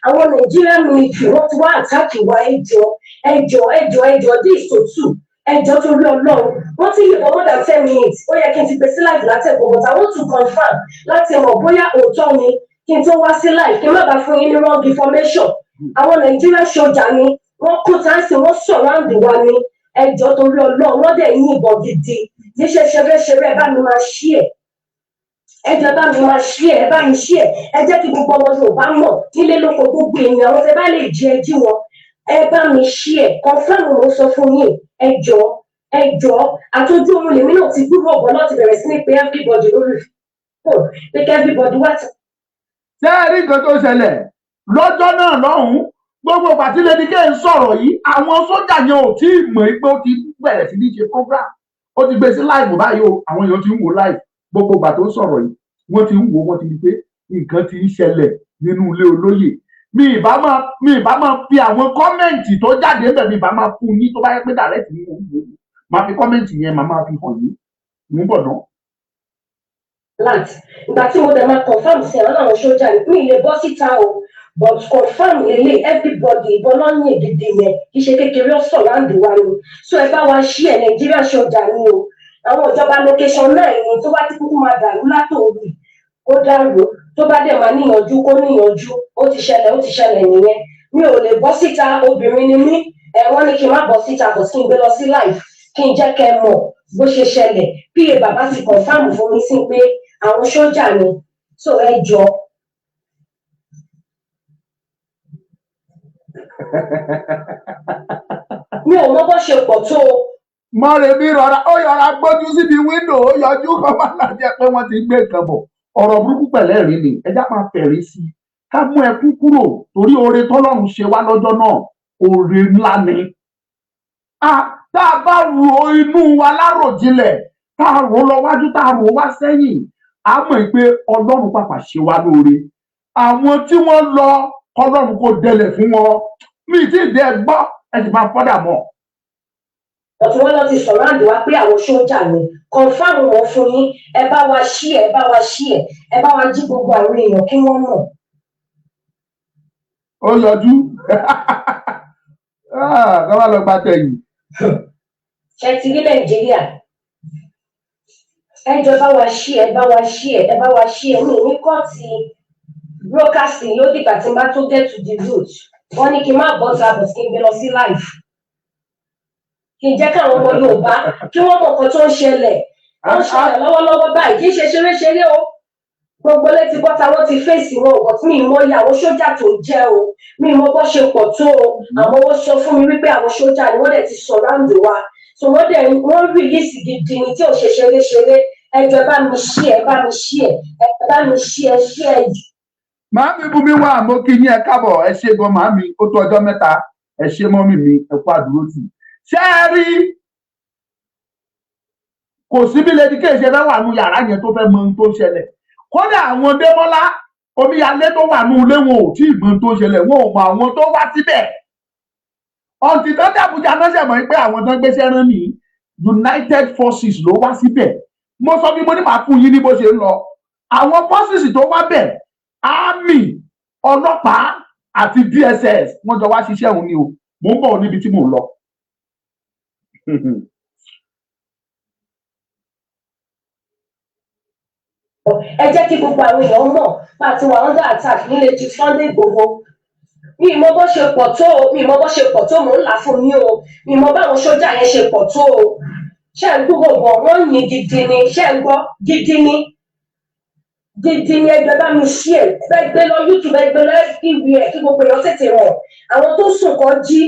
Àwọn Nigerian military, wọ́n ti wá attack wa. Ẹ jọ̀ọ́, ẹ jọ̀ọ́, ẹ jọ̀ọ́, ẹ jọ̀ọ́, this to two. Ẹ jọ̀ọ́, torí Ọlọ́run, wọ́n ti yìnbọn more than 10 minutes. Ó yẹ kí n ti gbé sí live látẹ̀kọ̀, but I want to confirm láti mọ̀ bóyá òótọ́ ni kí n tó wá sí live, kí n má bàa fún yín ní wrong information. Àwọn Nigerian sójà ni wọ́n kó táǹsì, wọ́n surround wa ni. Ẹ jọ̀ọ́, torí Ọlọ́run, wọ́n dẹ̀ yìnbọn gidi níṣẹ́ ṣeré-ṣeré. Ẹ bá mi máa share. Ẹ jọ̀ọ́, bá mi máa share, ẹ bá mi share. Ẹ jẹ́ kí gbogbo ọmọ Yorùbá mọ̀ nílé lóko, gbogbo èèyàn, àwọn tẹ bá lè jí, ẹ jí wọn. Ẹ bá mi share. Confirm mo sọ fún yín. Ẹ jọ̀ọ́, ẹ jọ̀ọ́. Àtọ́jú oorun lèmi náà ti gbúrò ọ̀bọ láti bẹ̀rẹ̀ sí ní pé everybody lórí phone pé kí everybody wá ti. Ṣé ẹ rí nǹkan tó ṣẹlẹ̀ lọ́jọ́ náà lọ́hùn-ún? Gbogbo ìgbà tí Lady K ń sọ̀rọ̀ yìí, àwọn sójà yẹn ò tí ì mọ̀ pé ó ti bẹ̀rẹ̀ sí ní ṣe program, ó ti gbé sí live báyìí o. Àwọn èèyàn ti ń wò live. Gbogbo ìgbà tó ń sọ̀rọ̀ yìí, wọ́n ti ń wò, wọ́n ti rí pé nǹkan ti ń ṣẹlẹ̀ nínú ilé olóyè. Mi ìbá máa fi àwọn comment tó jáde ńbẹ̀, mi ìbá máa fún yín. Tó bá yẹ pé direct ni mò ń wò ó, máa fi comment yẹn, máa máa fi hàn yín. Mò ń bọ̀ náà. Alert. Ìgbà tí mo dẹ̀ máa confirm sí àwọn àwọn sójà, mi lè bọ́ síta o, but confirm lélẹ̀. Everybody, ìbọn náà yìn gidi yẹn, kì í ṣe kékeré, ó surround wa ni. So ẹ bá wa ṣí ẹ. Nàìjíríà sójà ni o, àwọn ìjọba location náà ni. Tó bá ti kúkú máa dàrú látòwì, kó dàrú. Tó bá dẹ̀ máa níyànjú, kó níyànjú. Ó ti ṣẹlẹ̀, ó ti ṣẹlẹ̀ nìyẹn. Mi ò lè bọ́ síta, obìnrin ni mí. Ẹ wọ́n ní kí n má bọ́ síta, kò sí n gbé lọ sí live kí n jẹ́ kẹ́ ẹ mọ̀ bó ṣe ṣẹlẹ̀. Pa bàbá ti confirm fún mi sí pé àwọn sójà ni. So ẹ jọ. Mi ò mọ bó ṣe pọ̀ tó o. Mọ́remí rọra, ó yọra gbójú síbi window, ó yọjú kọ́ máa là jẹ́ pé wọ́n ti gbé nǹkan bọ̀. Ọ̀rọ̀ burúkú pẹ̀lẹ́ rí ni ẹjá máa fẹ̀rí sí i, ká mú ẹkún kúrò, torí oore tọ́lọ́run ṣe wá lọ́jọ́ náà, oore ńlá ni. Tá a bá ro inú wa láròjinlẹ̀, tá a rò lọ wájú, tá a rò wá sẹ́yìn, a mọ̀ pé Ọlọ́run pàpà ṣe wá lóore. Àwọn tí wọ́n lọ, kọ́lọ́run kò dẹlẹ̀ fún wọn. Mi tí ì dẹ́ gbọ́, ẹ sì máa fọ́dà mọ́. Ọ̀tún wọn lọ ti surround wa pé àwọn sójà ni. Confirm wọn fún yín. Ẹ bá wa share, ẹ bá wa share, ẹ bá wa jí gbogbo àwọn èèyàn kí wọ́n mọ̀. Ó yọjú kọ́ bá lọ gba tẹ̀yìn. Ṣe ti rí Nàìjíríà? Ẹ jọ, bá wa share, ẹ bá wa share, ẹ bá wa share. Mi ní kọ́ọ̀tì broadcasting yóò dìgbà tí n bá tó get to the root. Wọ́n ní kí n má bọ́ ta bọ̀, kí n gbé lọ sí live, kí n jẹ́ káwọn ọmọ Yorùbá kí wọ́n mọ̀ nǹkan tó ń ṣẹlẹ̀. Ó ń ṣẹlẹ̀ lọ́wọ́lọ́wọ́ báyìí, kì í ṣe ṣeré-ṣeré o. Gbogbo létí bọ́ta, wọ́n ti fèsì wọn ò tí mi mọ iye àwọn sójà tó jẹ́ o, mi mọ bó ṣe pọ̀ tó o. Àmọ́ wọ́n sọ fún mi wípé àwọn sójà ni wọ́n dẹ̀ ti surround wa, so wọ́n dẹ̀ wọ́n release gidi ni tí ò ṣe ṣeré-ṣeré. Ẹ jọ̀ọ́, ẹ bá mi share, ẹ bá mi share, ẹ bá mi share, share jù. Màámi Bùnmi wà, mo kí yín, ẹ káàbọ̀, ẹ ṣé gan màámi, ó tó ọjọ́ mẹ́ta. Ẹ ṣé mummy mi, ẹ kú àdúró tì. Ṣé ẹ rí, kò sí bí Lady K ṣe fẹ́ wà nù yàrá yẹn tó fẹ́ mọ ohun tó ń ṣẹlẹ̀. Kódà àwọn Démọ́lá omíyalé tó wà nù ilé, wọn ò tí ì mọ ohun tó ń ṣẹlẹ̀, wọn ò mọ àwọn tó wá síbẹ̀. Ọ̀ǹtì tó dàbújá náà ṣẹ̀ mọ́ pé àwọn tó ń gbéṣẹ́ rán ní United Forces ló wá síbẹ̀. Mo sọ bí mo ní màá fún yín ní bó ṣe ń lọ. Àwọn forces tó wá bẹ̀, army, ọlọ́pàá àti DSS, wọ́n jọ wá ṣiṣẹ́ òun ni o. Mò ń bọ̀ níbi tí mò ń lọ. Ẹ jẹ́ kí gbogbo àwọn èèyàn mọ̀ bá a ti wà under attack nílé Chief Sunday Igboho. Mi ì mọ bó ṣe pọ̀ tó o, mi ì mọ bó ṣe pọ̀ tó, mò ń là fún yín o. Mi ì mọ báwọn sójà yẹn ṣe pọ̀ tó o. Ṣé ń gbúrò bọ̀? Wọ́n yìn gidi ni. Ṣé ń gbọ́? Gidi ni, gidi ni. Ẹgbẹ́ bá mi ṣí ẹ, ẹ gbé lọ YouTube, ẹ gbé lọ everywhere, kí gbogbo èèyàn tètè mọ̀. Àwọn tó sùn kan jí.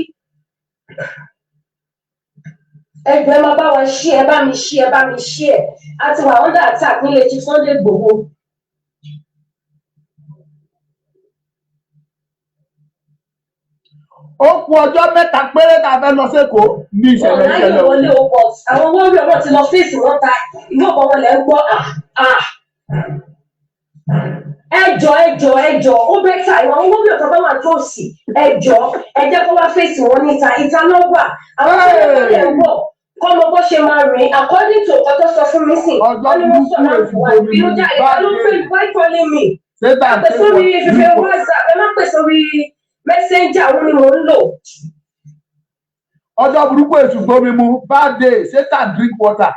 Ẹgbẹ́ máa bá wa ṣí ẹ, bá mi ṣí ẹ, bá mi ṣí ẹ. A ti wà under attack nílé Chief Sunday Igboho. Ó kù ọjọ́ 3 péré tá a fẹ́ lọ sẹ́kọ̀ọ́ ní Wọn ìṣẹ̀lẹ̀ ráyè ìṣẹ̀lẹ̀ wọlé o, but àwọn warrior wọn ti lọ fèsì wọn ta ìlú ọ̀pọ̀ wọn lẹ̀ ń gbọ́. Ah ah, ẹjọ, ẹjọ, ẹjọ, ó better ìwọ̀n àwọn warrior tó bá wà tòsí, ẹjọ, ẹ jẹ́ kó wá fèsì wọn níta. Ìta ló wà. Àwọn tó bá lè wọ̀ kọ́ mọ bó ṣe máa rìn according to ọkọ tó sọ fún mi sìn. Ọjọ́ Wọ́n ní wọ́n sọ burúkú láti èsì wá bomi ìbínú jáde. Ta ló ń pè? Báyìí. Why calling me? Satan. Pè sórí fífẹ́ WhatsApp, ẹ má pè sórí Messenger, òun ni mò ń lò. Ọjọ́ burúkú, èṣù gbomi mu. Bad day, Satan drink water.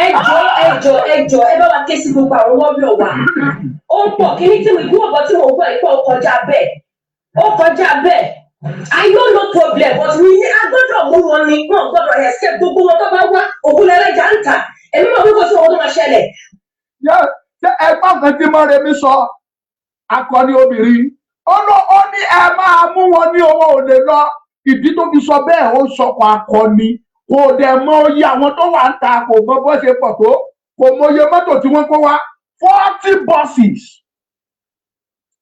Ẹjọ, ẹjọ, ẹjọ, ẹ bá wa ké sí gbogbo àwọn warrior wa. Ó ń pọ̀ kíní tí mo ìgbó ọ̀bọ tí mo gbọ́ ìpọ̀, ó kọjá bẹ́ẹ̀, ó kọjá bẹ́ẹ̀. I know no problem, but we ní a gbọ́dọ̀ mú wọn ni. Wọn gbọ́dọ̀ escape. Gbogbo wọn tó bá wá, òkú lẹ́lẹ́jà ń tà. Èmi mọ̀ wípé sí wọn tó máa ṣẹlẹ̀. Ṣé ẹgbọ́n kan tí Mọ́remí sọ, akọni obìnrin, ó lọ, ó ní ẹ máa mú wọn ní owó ò lè lọ. Ìdí tó fi sọ bẹ́ẹ̀, ó sọkọ akọni, kò dẹ̀ mọ iye àwọn tó wà ń ta, kò mọ bó ṣe pọ̀ tó, kò mọ iye mọ́tò tí wọ́n kó wá, 40 buses.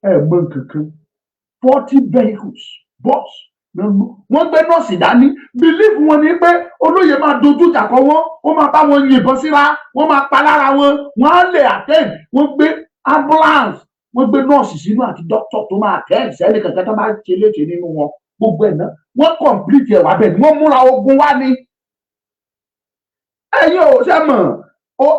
Ẹ mọ nǹkankan, 40 vehicles, bus. Wọ́n gbé nọ́ọ̀sì dání. Believe wọn ni pé olóyè máa dojú ìjà kọ wọ́n, ó máa bá wọn yìnbọn síra, wọ́n máa pa lára wọn, wọ́n á lè attend. Wọ́n gbé ambulance, wọ́n gbé nọ́ọ̀sì sínú àti doctor tó máa attend sẹ́ni kankan tó máa ṣe léṣe nínú wọn. Gbogbo ẹ̀ náà wọ́n complete ẹ̀ wá bẹ́ẹ̀ ni wọ́n múra ogun wá ní. Ẹ̀yin ò ṣe mọ̀,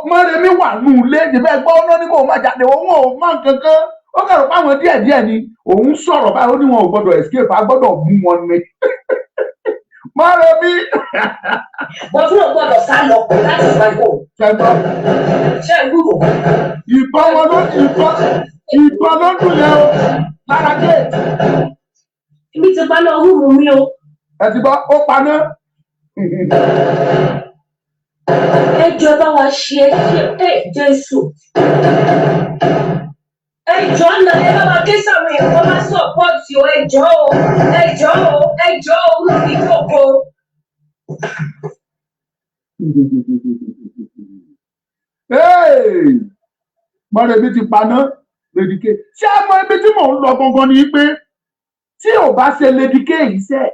Mọ́remí wà nù ilé ìdìbò ẹgbẹ́ ọ̀nà ní kò má jáde, òun ò mọ̀ kankan. Ó kẹrù pé àwọn díẹ̀ díẹ̀ ni òun sọ̀rọ̀ báyìí. Ó ní wọn ò gbọ́dọ̀ escape, a gbọ́dọ̀ mú wọn ni. Mọ́remí. But wọn gbọ́dọ̀ sá lọ. That is my goal. Ṣẹgbọn. Ṣé ń gbúrò? Ìbọn wọn ló ìbọn ìbọn ló dùn yẹn o lára gate. Ibi ti paná room mi o. Ẹ ti gbọ́, ó paná. Ẹ jọ̀ọ́, ẹ bá wa ṣe é. Ẹ Jésù. Ẹ jọ̀ọ́ náà, ẹ bá wa ké sáwọn èèyàn kó má support o. Ẹ jọ̀ọ́ o, ẹ jọ̀ọ́ o, ẹ jọ̀ọ́ o, lórí ìjókòó. Hey! Mọ̀rẹ́bí ti paná Lady K. Ṣé ẹ mọ ibi tí mò ń lọ gangan ni pé tí ò bá ṣe Lady K yìí sẹ́ẹ̀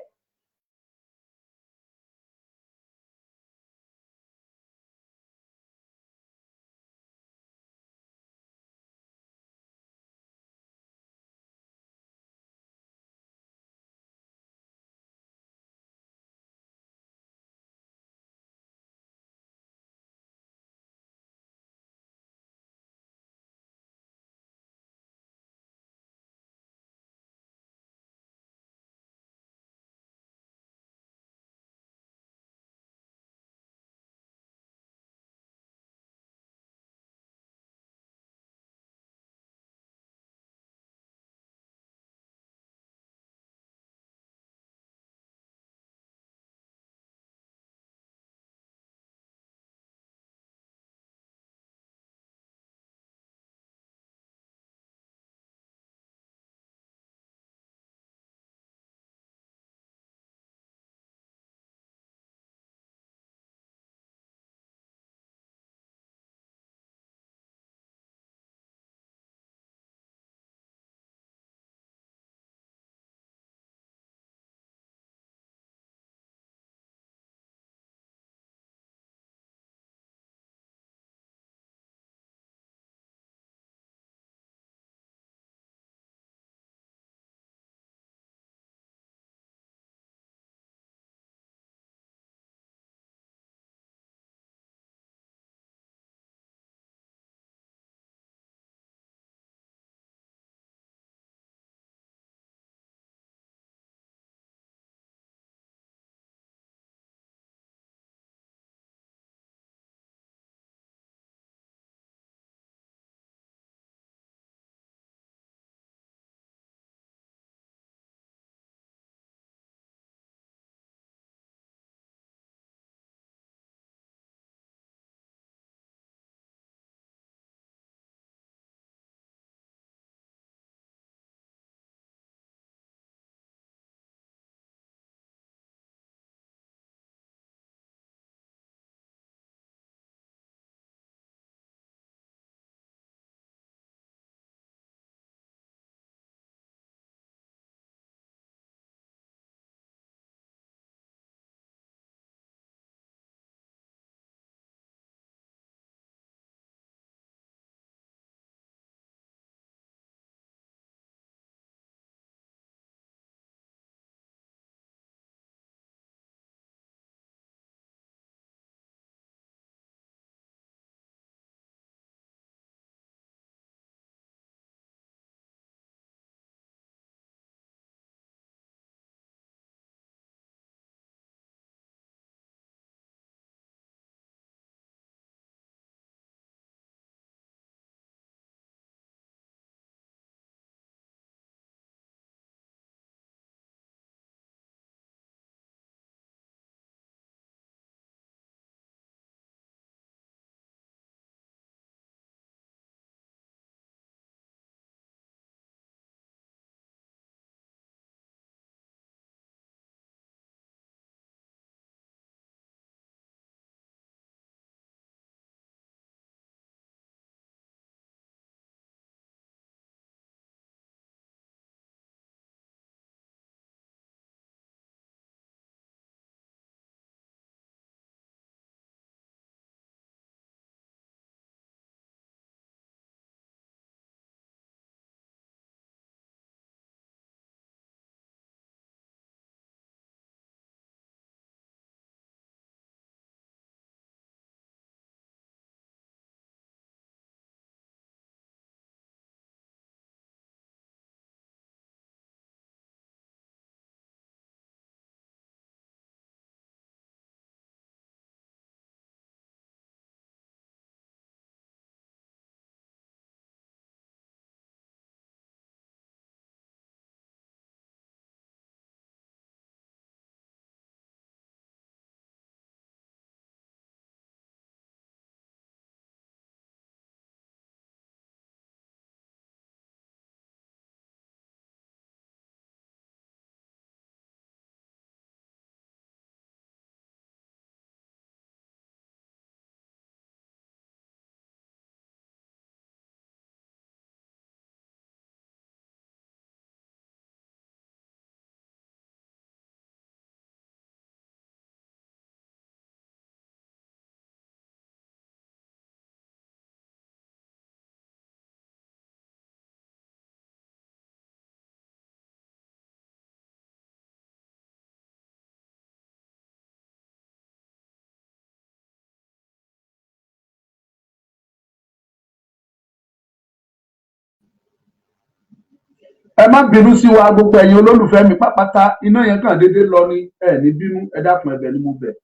Ẹ má bínú sí wa, gbogbo ẹ̀yin olólùfẹ́ mi pápátá. Iná yẹn kàn déédéé lọ ní. Ẹ ní bínú, ẹ dákun, ẹ̀bẹ̀ ni mo bẹ̀,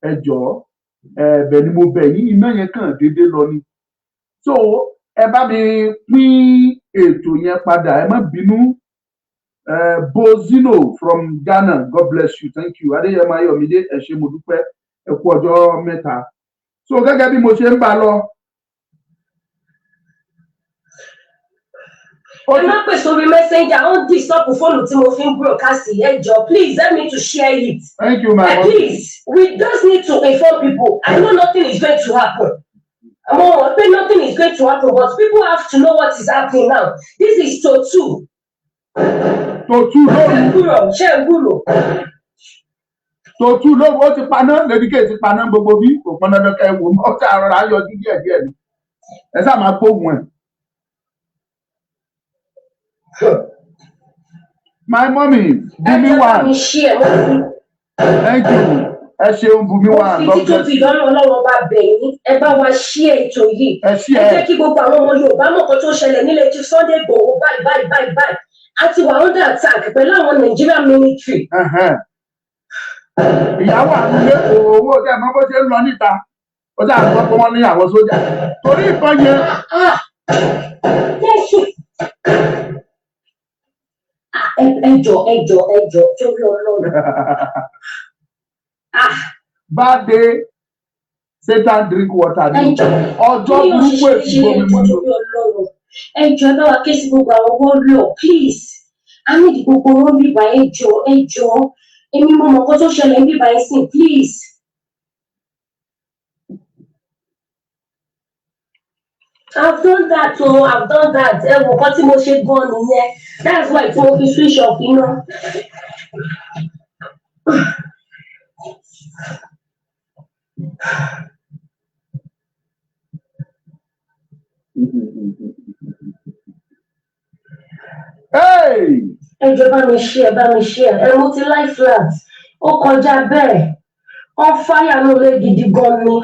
ẹ jọ̀ọ́, ẹ̀bẹ̀ ni mo bẹ̀ yín. Iná yẹn kàn déédéé lọ ni, so ẹ bá mi pín ètò yẹn padà, ẹ má bínú. Bozino from Ghana, God bless you, thank you. Adéyẹmọ Ayọ̀mídé, ẹ ṣé, mo dúpẹ́, ẹ kú ọjọ́ mẹ́ta. So gẹ́gẹ́ bí mo ṣe ń bá lọ, ó Ẹ má pè sórí Messenger, ó ń disturb fóònù tí mo fi ń broadcast. Ẹ jọ̀ọ́, please help me to share it. Thank you, my mom. Please, we just need to inform people. I know nothing is going to happen. Mo mọ̀ pé nothing is going to happen, but people have to know what is happening now. This is to 2. To 2 Ṣé lóru. ń gbúrò? Ṣé ń gbúrò? To 2 lóru, ó ti paná. Lady K ti paná gbogbo bí kò pọn dandan kẹ́ ẹ wò ó, tí àrọ̀rà yọjú díẹ̀ díẹ̀ ni. Ẹ sáà máa gbóhùn ẹ̀. My mommy Ẹ Bùnmi jẹ́ bá mi one share. Mo fi Thank you, ẹ ṣeun, Bùnmi mo one fi God bless títóbi you. ìyọ́nú Ọlọ́run bá bẹ̀ yín, ẹ bá wa share ètò yìí. Ẹ ṣí Ẹ ẹ. jẹ́ kí gbogbo àwọn ọmọ Yorùbá mọ̀ kan tó ṣẹlẹ̀ nílé Chief Sunday Igboho báyìí báyìí báyìí báyìí. A ti wà under attack pẹ̀lú àwọn Nigerian military. Ẹhẹ́n. Ìyàwó àrùnlé owó tẹ mọ bó ṣe ń lọ níta, ó dà gbọ́ pé wọ́n ní àwọn sójà torí ìbọn yẹn. Ah, Jésù! Ah, ẹ jọ̀ọ́, ẹ jọ̀ọ́, ẹ jọ̀ọ́, torí Ọlọ́run. Ah! Bad day, Satan drink water Ẹ ni jọ̀ọ́. Ọjọ́ Mi ò burúkú, ṣiṣẹ́ èsì ṣe gbomi ẹjọ́ mú ni. Torí Ọlọ́run, ẹ jọ̀ọ́, ẹ bá wa ké sí gbogbo àwọn warrior, please. A need gbogbo wọn bíbá. Ẹ jọ̀ọ́, ẹ jọ̀ọ́, èmi mo mọ̀ nǹkan tó ṣẹlẹ̀ ń bíbá ẹ sìn, please. I've done that o, I've done that. Ẹ wò nǹkan tí mo ṣe gan nìyẹn. That's why tí mo fi switch off iná. Hey! Ẹ jọ̀ọ́, bá mi share, bá mi share. Ẹ mo ti lie flat, ó kọjá bẹ́ẹ̀, wọ́n fáyà ní olè gidi gan ni.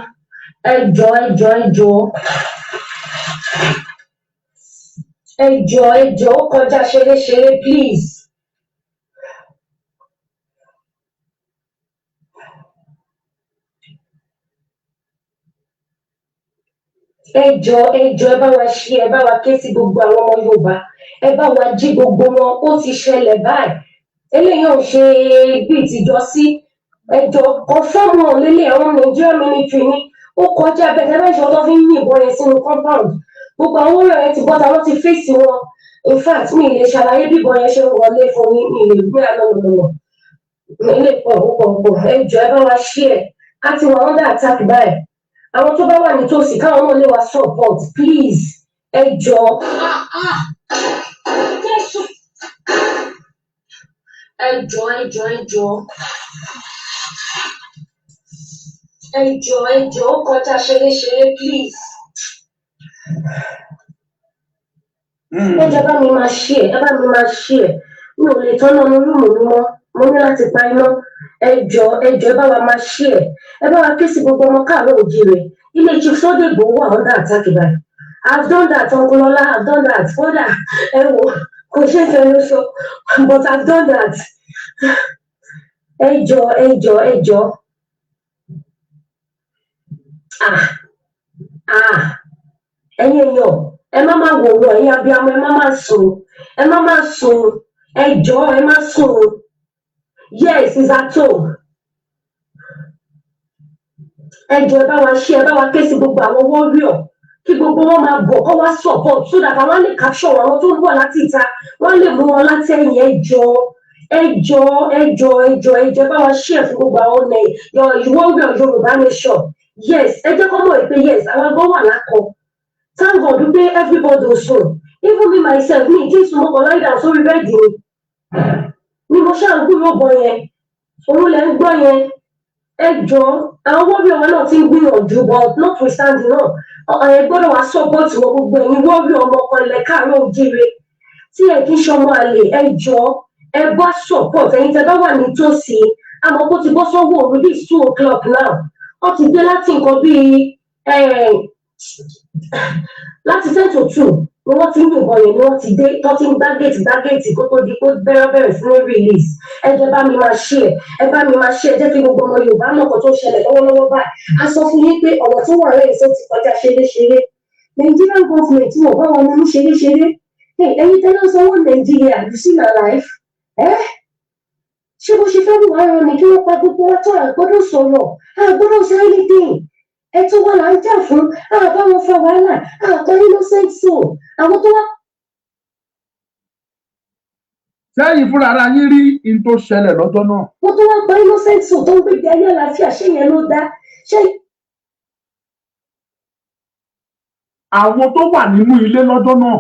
Ẹ jọ̀ọ́, ẹ jọ̀ọ́, ẹ jọ̀ọ́, ẹ jọ̀ọ́, ẹ jọ̀ọ́, ó kọjá ṣeréṣeré, please. Ẹ jọ̀ọ́, ẹ jọ̀ọ́, ẹ bá wa share, ẹ bá wa ké sí gbogbo àwọn ọmọ Yorùbá, ẹ bá wa jí gbogbo wọn. Ó ti ṣẹlẹ̀ báyìí, eléyìí ò ṣe bíi tìjọ sí. Ẹ jọ̀ọ́, confirm wọn lélẹ̀, àwọn Nigerian military ni. Ó kọjá bẹ́ẹ̀. Tẹ́lẹ̀ ìṣọ́ tó fi ń yìnbọn yẹn sínú compound, gbogbo àwọn olóyè yẹn ti bọ́ta, wọ́n ti fèsì wọn. In fact, mi ì lè ṣàlàyé bíbọn yẹn ṣe ń wọlé fún yín, mi ì lè gbé àná lọ́nà ilé pọ̀ púpọ̀ pọ̀. Ẹ jọ̀ọ́, ẹ bá wa share. A ti wà under attack báyìí. Àwọn tó bá wà nítòsí, káwọn náà lè wá support, please. Ẹ jọ̀ọ́. Jésù! Ẹ jọ̀ọ́, ẹ jọ̀ọ́, ẹ jọ̀ọ́, ẹ jọ̀ọ́, ẹ jọ̀ọ́, ó kọjá ṣeréṣeré, please. Ẹ jọ̀ọ́, bá mi máa share, ẹ bá mi máa share. Mi ò lè tọ́nà ní room mi mọ́, mo ní láti pa iná. Ẹ jọ̀ọ́, ẹ jọ̀ọ́, ẹ bá wa máa share, ẹ bá wa ké sí gbogbo ọmọ káàárọ̀ òjíire. Ilé Chief Sunday Igboho wà under attack báyìí. I've done that, Uncle Ọlá, I've done that. Kódà, ẹ wò, kò ṣe é fẹnu sọ, but I've done that. Ẹ jọ̀ọ́, ẹ jọ̀ọ́, ẹ jọ̀ọ́. Ah ah, ẹ̀yin èèyàn, ẹ má má wò wọ́n. Ẹ̀yin abiyamọ, ẹ má má sùn, ẹ má má sùn. Ẹ jọ̀ọ́, ẹ má sùn. Yes, it's at home. Ẹ jọ̀ọ́, ẹ bá wa ṣe, ẹ bá wa ké sí gbogbo àwọn warrior kí gbogbo wọn máa bọ̀ kó wá support, so that àwọn lè capture àwọn tó ń bọ̀ láti ìta, wọ́n lè mú wọn láti ẹ̀yìn. Ẹ jọ̀ọ́, ẹ jọ̀ọ́, ẹ jọ̀ọ́, ẹ jọ̀ọ́, ẹ jọ̀ọ́, ẹ bá wa share fún gbogbo àwọn ọ̀nà warrior Yorùbá nation. Yes, ẹ jẹ́ kó mọ̀ pé yes, àwọn agbọ́n wà lákọ. Thank God pé everybody ò sùn. Even me myself, mi ì tí ì sùn, mo kàn lie down sórí bed ni mo ṣáà ń gbúròó bọ yẹn, òun lẹ ń gbọ́ yẹn. Ẹ jọ̀ọ́, àwọn warrior wọn náà ti ń gbìyànjú, but notwithstanding náà, ẹ gbọ́dọ̀ wá support wọn. Gbogbo ẹ̀yin warrior ọmọ kan ilẹ̀ káàárọ̀ òjíire tí ẹ kì í ṣọmọ àlè, ẹ jọ̀ọ́, ẹ bá support. Ẹ̀yin tẹ́ bá wà nítòsí, àmọ́ kó ti bọ́ sọ́wọ́ òru bíi 2 o'clock now. Wọ́n ti dé láti nǹkan bíi láti 1:50. Ni wọ́n ti ń yìnbọn yẹn, ni wọ́n ti dé tó ti ń gbá gate, gbá gate, kó tó di pé bẹ̀rẹ̀ bẹ̀rẹ̀ sí ní release. Ẹ jẹ́ bá mi máa share, ẹ bá mi máa share. Jẹ́ kí gbogbo ọmọ Yorùbá mọ̀ nǹkan tó ń ṣẹlẹ̀ lọ́wọ́lọ́wọ́ báyìí. A sọ fún yín pé ọ̀rọ̀ tó wà lẹ́yìn tó ti kọjá ṣeréṣeré. Nigerian government, wọn bá wọn mú ṣeréṣeré. Ẹ̀yin tẹ́lẹ̀ sanwó Nàìjíríà, you see my life. Ẹ́ ṣé bó ṣe fẹ́ wù wá rán ni kí wọ́n pa gbogbo wa tó? Àgbọ́dọ̀ sọ̀rọ̀, àgbọ́dọ̀ sọ anything. Ẹ̀tọ́ wa là ń jà fún, àbá wọn fa wàhálà, àkọ innocent soul, àwọn tó wá. Sẹ́yìn fúnra ara yín rí in tó ṣẹlẹ̀ lọ́jọ́ náà. Wọ́n tó wá pa innocent soul tó ń gbégbé ayé àlàáfíà, ṣé yẹn ló dá ṣé? Àwọn tó wà nínú ilé lọ́jọ́ náà,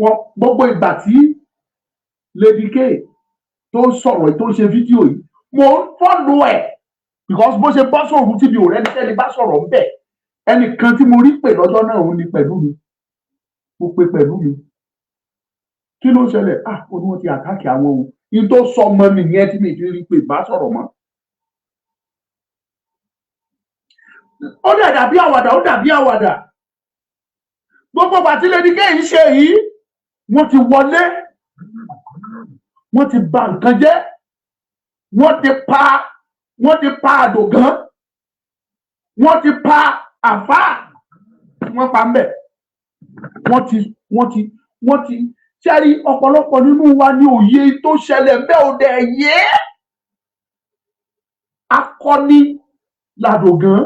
wọn gbogbo ìgbà tí Lady K tó ń sọ̀rọ̀, tó ń ṣe fídíò yìí, mo ń follow ẹ̀, because bó ṣe bọ́ sóòrùn tí mi ò rẹ́nikẹ́ni bá sọ̀rọ̀ ń bẹ̀. Ẹnìkan tí mo rí pè lọ́jọ́ náà, òun ni pẹ̀lú mi. Mo pe pẹ̀lú mi, kí ló ń ṣẹlẹ̀? Ah, ó ní wọ́n ti attack àwọn o. In tó sọ ọmọ nìyẹn tí mi fi rí pé bá sọ̀rọ̀ mọ́. Ó dẹ̀ dàbí àwàdà, ó dàbí àwàdà. Gbogbo bàtí Lady K ń ṣe yìí, wọ́n ti wọlé, wọ́n ti bà nǹkan jẹ́, wọ́n ti pa àdògán, wọ́n ti pa àfáà, wọ́n pa mbẹ̀, wọ́n ti ṣẹ́rí. Ọ̀pọ̀lọpọ̀ nínú wa ní òye tó ṣẹlẹ̀ mbẹ́ ò dẹ̀ yé. Akọni làdògán.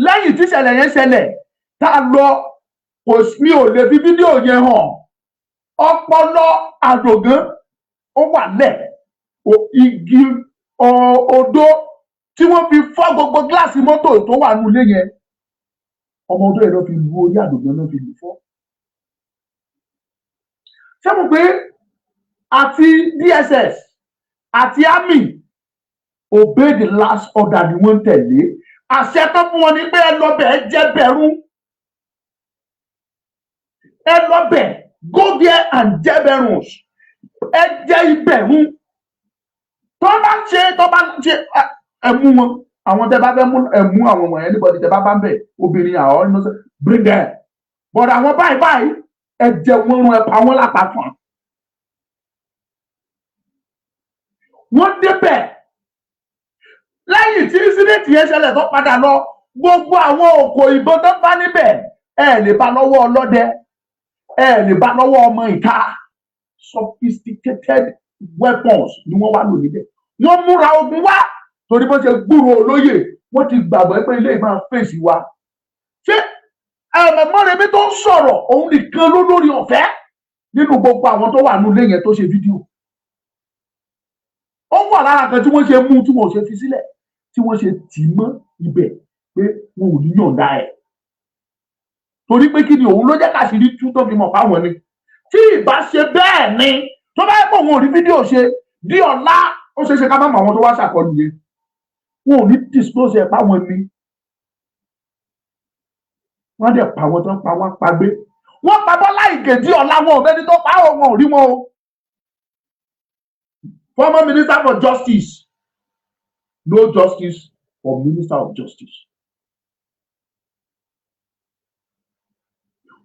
Lẹ́yìn tí ìṣẹ̀lẹ̀ yẹn ṣẹlẹ̀ tá a lọ, kò mi ò lè fi fídíò yẹn hàn. Ọpọlọ àdògán ó wà lẹ̀, igi odó tí wọ́n fi fọ́ gbogbo gíláàsì mọ́tò tó wà nínú ilé yẹn, ọmọ odó yẹn ló fi lu orí àdògán náà, fi lù fọ́. Ṣé mo pé àti DSS àti army, obey the last order ni wọ́n ń tẹ̀lé. Àṣẹ tó fún wọn ni pé ẹ lọ bẹ̀, ẹ jẹ́ bẹ̀rù, ẹ lọ bẹ̀, go there and jẹ́ bẹ̀rù, ẹ jẹ́ ibẹ̀rù. Tó bá ṣe ẹ mú wọn. Àwọn tẹ bá fẹ́ mú, ẹ mú àwọn wọ̀nyẹn. Anybody tẹ bá bá ń bẹ̀, obìnrin, àwọn innocent, bring them. But àwọn báyìí báyìí, ẹ jẹ wọn run, ẹ pa wọn lápapọ̀. Wọ́n débẹ̀ lẹ́yìn tí incident yẹn ṣẹlẹ̀ tó padà lọ. Gbogbo àwọn òkò ìbọn tó bá níbẹ̀, ẹ lè bá lọ́wọ́ ọlọ́dẹ, ẹ lè bá lọ́wọ́ ọmọ ìta. Sophisticated weapons ni wọ́n wá lò níbẹ̀. Wọ́n múra ogun wá, torí bó ṣe gbúrò olóyè, wọ́n ti gbàgbọ́ pé ilé máa fèsì wa. Ṣé ẹ̀mọ̀mọ́rẹ́bí tó ń sọ̀rọ̀, òun nìkan ló lórí ọ̀fẹ́ nínú gbogbo àwọn tó wà nílé yẹn tó ṣe fídíò. Ó wà lára kan tí wọ́n ṣe mú, tí wọ́n ò ṣe fi sílẹ̀, tí wọ́n ṣe tì í mọ́ ibẹ̀ pé wọn ò ní yọ̀ǹda ẹ̀, torí pé kí ni? Òun ló jẹ́ káṣírí tú tó fi mọ̀ fáwọn ni. Tí ìbá ṣe bẹ́ẹ̀ ni, tó bá yẹ pé òun ò rí fídíò ṣe di ọ̀la, ó ṣeé ṣe ká má mọ àwọn tó wá ṣàkọlù yẹn. Wọn ò ní disclose ẹ̀ páwọn ni. Wọ́n dẹ̀ pa àwọn tó ń pa wọ́n, pa gbé wọ́n pa Bọ́lá Ìgè di ọ̀la, wọn ò mẹ́ni tó pa á, wọn ò rí wọn o. Former minister for justice, no justice for minister of justice.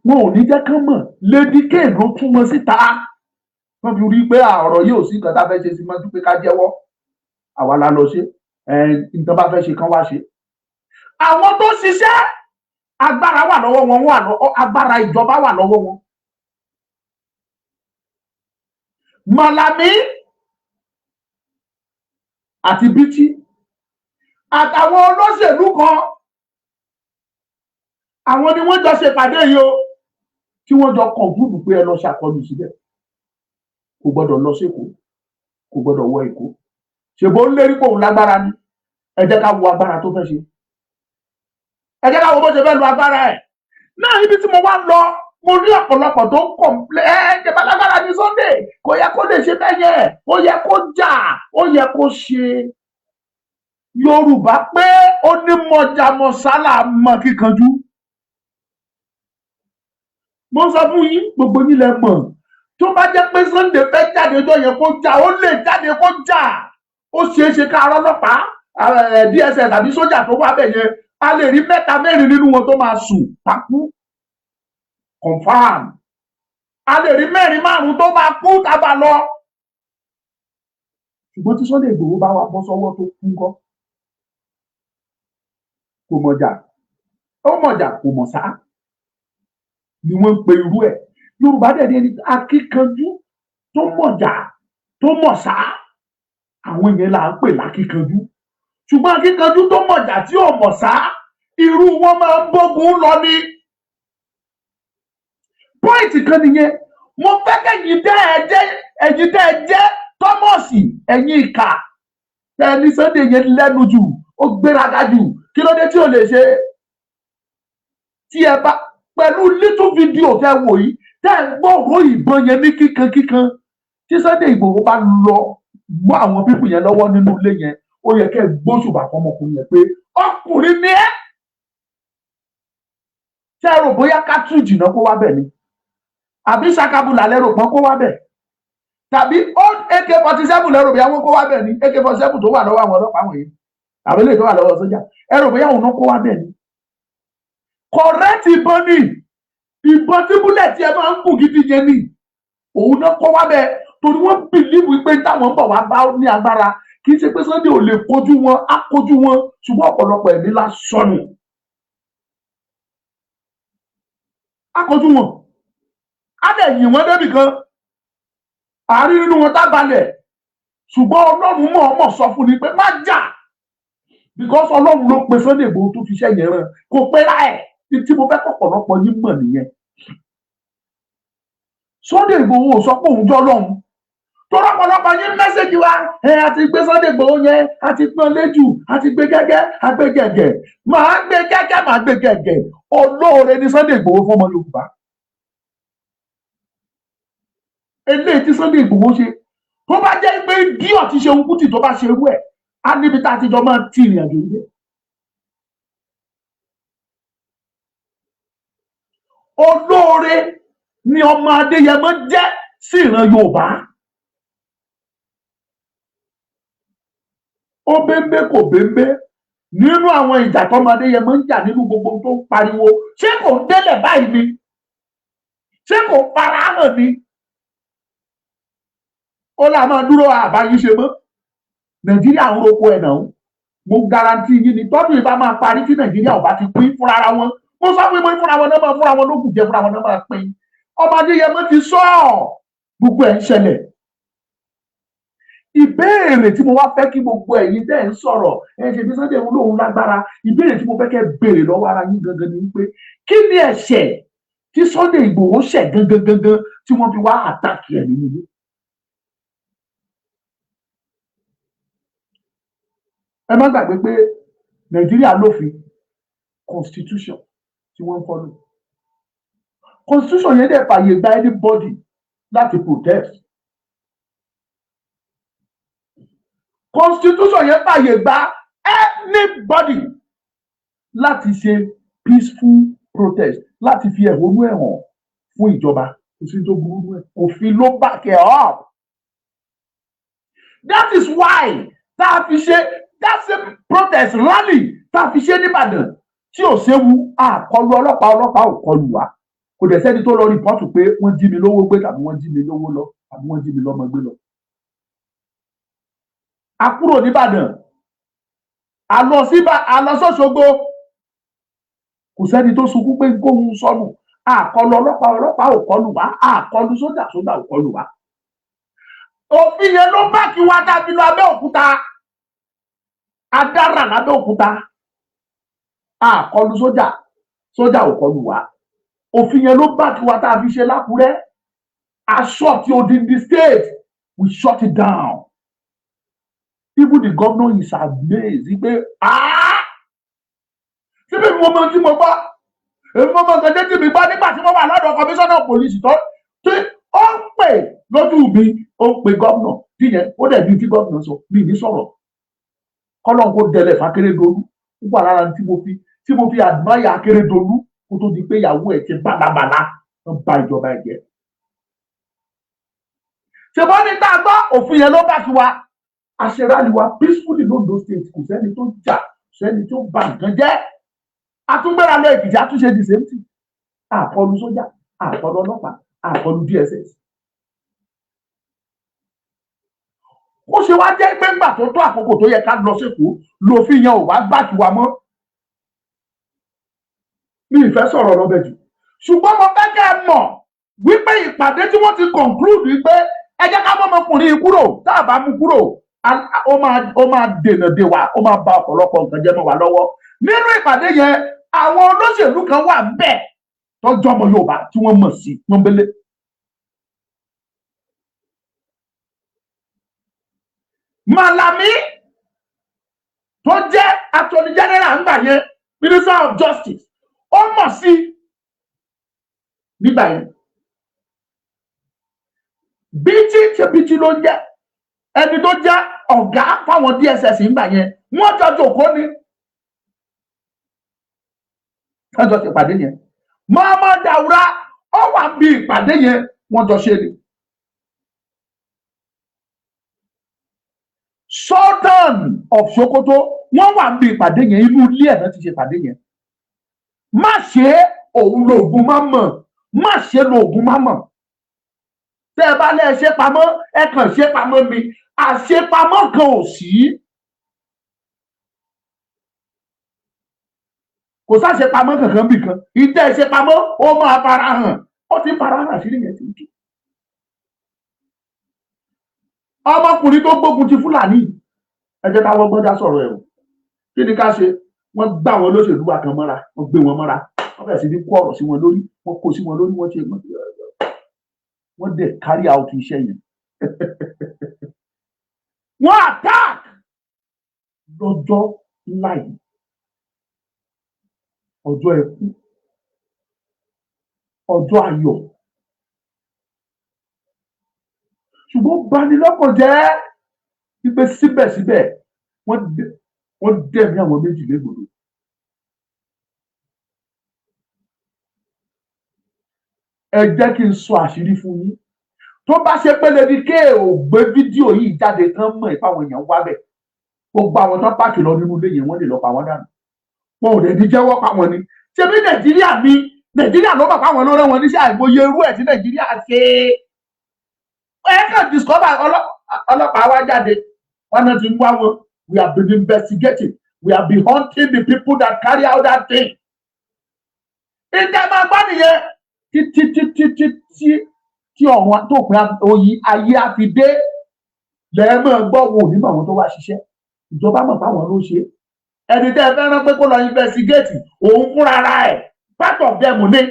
Wọn ò ní jẹ́ kán mọ̀. Lady K ló tún wọn síta, wọ́n fi rí i pé ọ̀rọ̀ yìí ò sí nǹkan tá a fẹ́ ṣe sí mọ́jú pé ká jẹ́wọ́, àwa la lọ ṣe. Nǹkan bá fẹ́ ṣe kán wá ṣe. Àwọn tó ṣiṣẹ́, agbára wà lọ́wọ́ wọn, wà lọ́wọ́ agbára ìjọba wà lọ́wọ́ wọn. Màlàmí àti Bítí àtàwọn olóṣèlú kan, àwọn ni wọ́n jọ ṣèpàdé yìí o, tí wọ́n jọ conclude pé ẹ lọ ṣàkọlù síbẹ̀. Kò gbọ́dọ̀ lọ sékòó, kò gbọ́dọ̀ wọ Èkó. Ṣèbó ń lérí pé òun lágbára ni? Ẹ jẹ́ ká wo agbára tó fẹ́ ṣe, ẹ jẹ́ ká wo bó ṣe fẹ́ lo agbára ẹ̀ náà. Ibi tí mo wá lọ, mo rí ọ̀pọ̀lọpọ̀ tó ń complain. Ẹ jẹba lágbára ní Sunday, kò yẹ kó lè ṣe bẹ́ẹ̀ yẹn, ó yẹ kó jà, ó yẹ kó ṣe. Yorùbá pé ó ní mọ̀jàmọ̀sálà mọ̀ kíkanjú. Mo sọ fún yín, gbogbo yín lẹ mọ̀. Tó bá jẹ́ pé Sunday fẹ́ jáde ọjọ́ yẹn kó jà, ó lè jáde kó jà. Ó ṣeé ṣe ká arọ́ ọlọ́pàá, DSS àbí sójà tó wà bẹ̀ yẹn, a lè rí mẹ́ta mẹ́rin nínú wọn tó máa sùn takú, confam. A lè rí mẹ́rin márùn tó máa kú tábà lọ. Ṣùgbọ́n tí Sunday Igboho bá wá bọ́ sọ́wọ́ tó kú ńkọ́? Kò mọ̀jà, ó mọ̀jà, kò mọ̀ sá ni wọ́n ń pe irú ẹ̀. Yorùbá dẹ̀ ní ẹni akíkanjú tó mọ̀jà tó mọ̀ sá, àwọn yẹn là ń pè lákíkanjú. Ṣùgbọ́n akíkanjú tó mọ̀jà tí ò mọ̀ sá, irú wọn máa ń bógun lọ ní. Point kan nìyẹn. Mo fẹ́ kẹ́yìn tẹ́ ẹ jẹ́, ẹ̀yin tẹ́ ẹ jẹ́ Thomas, ẹ̀yin ìkà tẹ́ ẹ ní Sunday yẹn lẹ́nu jù, ó gbéraga jù, kí ló dé tí ò lè ṣe? Tí ẹ bá pẹ̀lú little video tẹ́ wò yìí, tẹ́ ẹ gbọ́ òró ìbọn yẹn ní kíkan kíkan, tí Sunday Igboho bá lọ mọ́ àwọn people yẹn lọ́wọ́ nínú ilé yẹn, ó yẹ kẹ́ ẹ gbóṣùbà fọmọkùnrin yẹn pé ọkùnrin ni ẹ́. Ṣé ẹ rò bóyá cartridge náà kó wá bẹ̀ ni, àbí sakabula lẹ́rò pọ́n kó wá bẹ̀, tàbí old AK-47 lẹ́rò bí àwọn kó wá bẹ̀ ni? AK-47 tó wà lọ́wọ́ àwọn ọlọ́pàá wọ̀nyí, àbí lè tó wà lọ́wọ́ sójà, ẹ rò bóyá òun náà kó wá bẹ̀ ni? Correct ìbọn ni, ìbọn tí bullet ẹ máa ń gùn gidi yẹn ni òun náà kó wá bẹ̀, torí wọ́n believe wípé táwọn ń bọ̀ wá bá ní agbára. Kì í ṣe pé Sunday ò lè kojú wọn, á kojú wọn, ṣùgbọ́n ọ̀pọ̀lọpọ̀ ẹ̀mí la sọnù. Á kojú wọn, á dẹ̀ yìn wọ́n débì kan, àárín nínú wọn tá balẹ̀. Ṣùgbọ́n Ọlọ́run mọ̀ ọmọ sọ fún ni pé má jà, because Ọlọ́run ló pe Sunday Igboho tó fi iṣẹ́ yẹn rán, kò pé ra ẹ̀. Tí mo fẹ́ kọ̀pọ̀lọpọ̀ yín mọ̀ nìyẹn. Sunday Igboho ò sọ pé òun jọ́ lọ́hùn tó rọ́pọ̀lọpọ̀ yín message wa ẹ. Àti gbé Sunday Igboho yẹn, àti pọ́n léjù, àti gbé gẹ́gẹ́, àgbé gẹ̀gẹ̀, màá gbé gẹ́gẹ́, màá gbé gẹ̀gẹ̀. Olóore ni Sunday Igboho fọmọ Yorùbá. Eléyìí tí Sunday Igboho ṣe, tó bá jẹ́ pé díọ̀ ti ṣe Kútì tó bá ṣe irú ẹ̀, á níbi tá a ti jọ máa ti ìrìn àjò yìí. Olóore ni ọmọ Adéyẹmọ jẹ́ sí ìran Yorùbá. Ó bẹ́ńbẹ́ kò bẹ́ńbẹ́ nínú àwọn ìjà tọmọ Adéyẹmọ ń jà, nínú gbogbo tó ń pariwo, ṣé kò ń délẹ̀ báyìí ni? Ṣé kò ń fara hàn ni? Ó là máa dúró àbáyé ṣe mọ́. Nàìjíríà ń roko ẹ̀ náà. Mo guarantee yín ni, tọ́dún ìbá máa parí, tí Nàìjíríà ò bá ti pín fúnra ara wọn, mo sọ fún yín, fúnra wọn náà máa fúnra wọn lókùn jẹ, fúnra wọn náà máa pín. Ọmọ Adéyẹmọ ti sọ ọ, gbogbo ẹ̀ ń ṣẹlẹ̀. Ìbéèrè tí mo wá fẹ́ kí gbogbo ẹ̀yin tẹ́ ẹ̀ ń sọ̀rọ̀ ẹ ṣe bí Sunday ń lóun lágbára, ìbéèrè tí mo fẹ́ kẹ́ béèrè lọ́wọ́ ara yín gangan ni wípé, kí ni ẹ̀ṣẹ̀ tí Sunday Igboho ṣẹ̀ gangan gangan tí wọ́n fi wá attack ẹ̀ nínú ilé? Ẹ má gbàgbé pé Nàìjíríà lófin constitution tí wọ́n ń follow. Constitution yẹn dẹ̀ fàyè gba anybody láti protest. Constitution yẹn fàyè gba anybody láti ṣe peaceful protest, láti fi ẹ̀hónú ẹ̀ hàn fún ìjọba. Kò sí tó burú nú ẹ̀, òfin ló back ẹ̀ up. That is why tá a fi ṣe that same protest rally tá a fi ṣe nìbàdàn tí ò séwu. Àkọlù ọlọ́pàá, ọlọ́pàá ò kọlù wá. Kò dẹ̀ sẹ́ni tó lọ report pé wọ́n jí mi lówó gbé, tàbí wọ́n jí mi lówó lọ, tàbí wọ́n jí mi lọ́mọ gbé lọ. A kúrò nìbàdàn, a lọ síbà, a lọ sọ́ṣogbo, kò sẹ́ni tó sunkún pé kóhun sọnù. Àkọlù ọlọ́pàá, ọlọ́pàá ò kọlù wá. Àkọlù sójà, sójà ò kọlù wá. Òfin yẹn ló bá kí wá dábí lọ Abẹ́òkúta, adára lábẹ́òkúta. Àkọlù sójà, sójà ò kọlù wá. Òfin yẹn ló bá kí wá tá a fi ṣe lákúrẹ́. A shut odindi state, we shut it down. Even the governor is amazed pé, ah, síbí mo mọ tí mo gbọ́, èmi mo mọ nǹkan tẹ́tí mi gbọ́ nígbà tí mo wà lọ́dọ̀ commissioner of police tó tí ó ń pè lójú mi, ó ń pè gómìnà tíyẹn, ó dẹ̀ bí tí gómìnà sọ mí ní sọ̀rọ̀ kọ́lọ́n kó dẹlẹ̀ f'Akérédolú. Ó wà lára tí mo fi admire Akérédolú kó tó di pé ìyàwó ẹ̀ ti bálabàla ń ba ìjọba ẹ̀ jẹ́. Ṣèbọn ní tá a gbọ́, òfin yẹn ló bá ti wa. A ṣe rally wa peacefully l'Ondo State, kò sẹ́ni tó jà, kò sẹ́ni tó bà nǹkan jẹ́. Àtúngbéra lọ Èkìtì, àtúnṣe the same thing. Àkọlù sójà, àkọlù ọlọ́pàá, àkọlù DSS. Ó ṣe wá jẹ́ pé ńgbà tó tó àkókò tó yẹ ká lọ sékòó, lòfin yẹn ò wá gbà kí wa mọ́. Mi ì fẹ́ sọ̀rọ̀ lọ́bẹ̀ jù, ṣùgbọ́n mo fẹ́ kẹ́ ẹ mọ̀ wípé ìpàdé tí wọ́n ti conclude wípé ẹ jẹ́ ká mọ́ ọmọkùnrin yìí kúrò, tá a bá mú kúrò, ó máa dènà dè wá, ó máa ba ọ̀pọ̀lọpọ̀ nǹkan jẹ́ mọ́ wa lọ́wọ́. Nínú ìpàdé yẹn, àwọn olóṣèlú kan wà bẹ́ẹ̀ tọ́jú ọmọ Yorùbá tí wọ́n mọ̀ sí pọ́nbélé. Malami tó jẹ́ Attorney General ńgbà yẹn, Minister of Justice, ó mọ̀ sí nígbà yẹn. Bítí ṣe Bítí ló ń jẹ́ ẹni tó jẹ́ ọ̀gá fáwọn DSS ńgbà yẹn. Wọ́n jọ jókòó ni, wọ́n jọ ṣèpàdé yẹn. Muhammad Daura, ó wà bí ìpàdé yẹn, wọ́n jọ ṣe ni. Sultan of Sokoto, wọ́n wà bí ìpàdé yẹn, inú ilé ẹ̀ náà ti ṣe ìpàdé yẹn. Má ṣe òun lóògùn má mọ̀, má ṣe lóògùn má mọ̀. Tẹ́ ẹ bá lẹ́ ṣe pamọ́, ẹ kàn ṣe pamọ́ ni, àṣepamọ́ kan ò sí. Kò sáṣepamọ́ kankan bì kan. Ìtẹ́ ṣe pamọ́, ó máa fara hàn, ó ti fara hàn, àṣírí yẹn ti ń tú. Ọmọkùnrin tó gbógun ti Fúlàní, ẹ jẹ́ ká wọ́n gbọ́dá sọ̀rọ̀ ẹ̀ o. Kí ni ká ṣe? Wọ́n gbá àwọn olóṣèlú wa kan mọ́ra, wọ́n gbé wọn mọ́ra, wọ́n bẹ̀rẹ̀ sí ní kó ọ̀rọ̀ sí wọn lórí, wọ́n kó sí wọn lórí, wọ́n ṣe, wọ́n dẹ̀ carry out iṣẹ́ yẹn. Wọ́n attack lọ́jọ́ ńlá yìí, ọjọ́ ẹkún, ọjọ́ ayọ̀, ṣùgbọ́n bani lọ́kàn jẹ́ wípé síbẹ̀síbẹ̀ wọ́n dẹ̀mí àwọn méjì légbodò. Ẹ jẹ́ kí n sọ àṣírí fún yín. Tó bá ṣe pé Lady K ò gbé fídíò yìí jáde tán, mọ̀ ìfáwọn èèyàn wá bẹ̀, gbogbo àwọn tán páàkì lọ nínú ilé yẹn, wọ́n lè lọ pa wọ́n dànù. Wọn ò dẹ̀ ní jẹ́wọ́ pa wọ́n ni. Ṣebí Nàìjíríà ni, Nàìjíríà ló mọ̀ fáwọn ló rán wọn níṣẹ́. Àìmọye irú ẹ̀ tí Nàìjíríà ṣe. Ẹ kàn discover ọlọ́pàá wá jáde, wọn náà ti ń wá wọn. We have been investigating, we have been hunting the people that carry out that thing. Ìjà máa gbọ́ nìyẹn títí títí títí tí ọ̀run tó pin oyin ayé á fi dé. Lẹ́ẹ̀mọ́ gbọ́, wo ò ní mọ̀ àwọn tó wá ṣiṣẹ́. Ìjọba mọ̀ fáwọn ló ṣe. Ẹni tẹ́ ẹ fẹ́ rán pé kó lọ investigate, òun fúnra ara ẹ̀ part of them ni.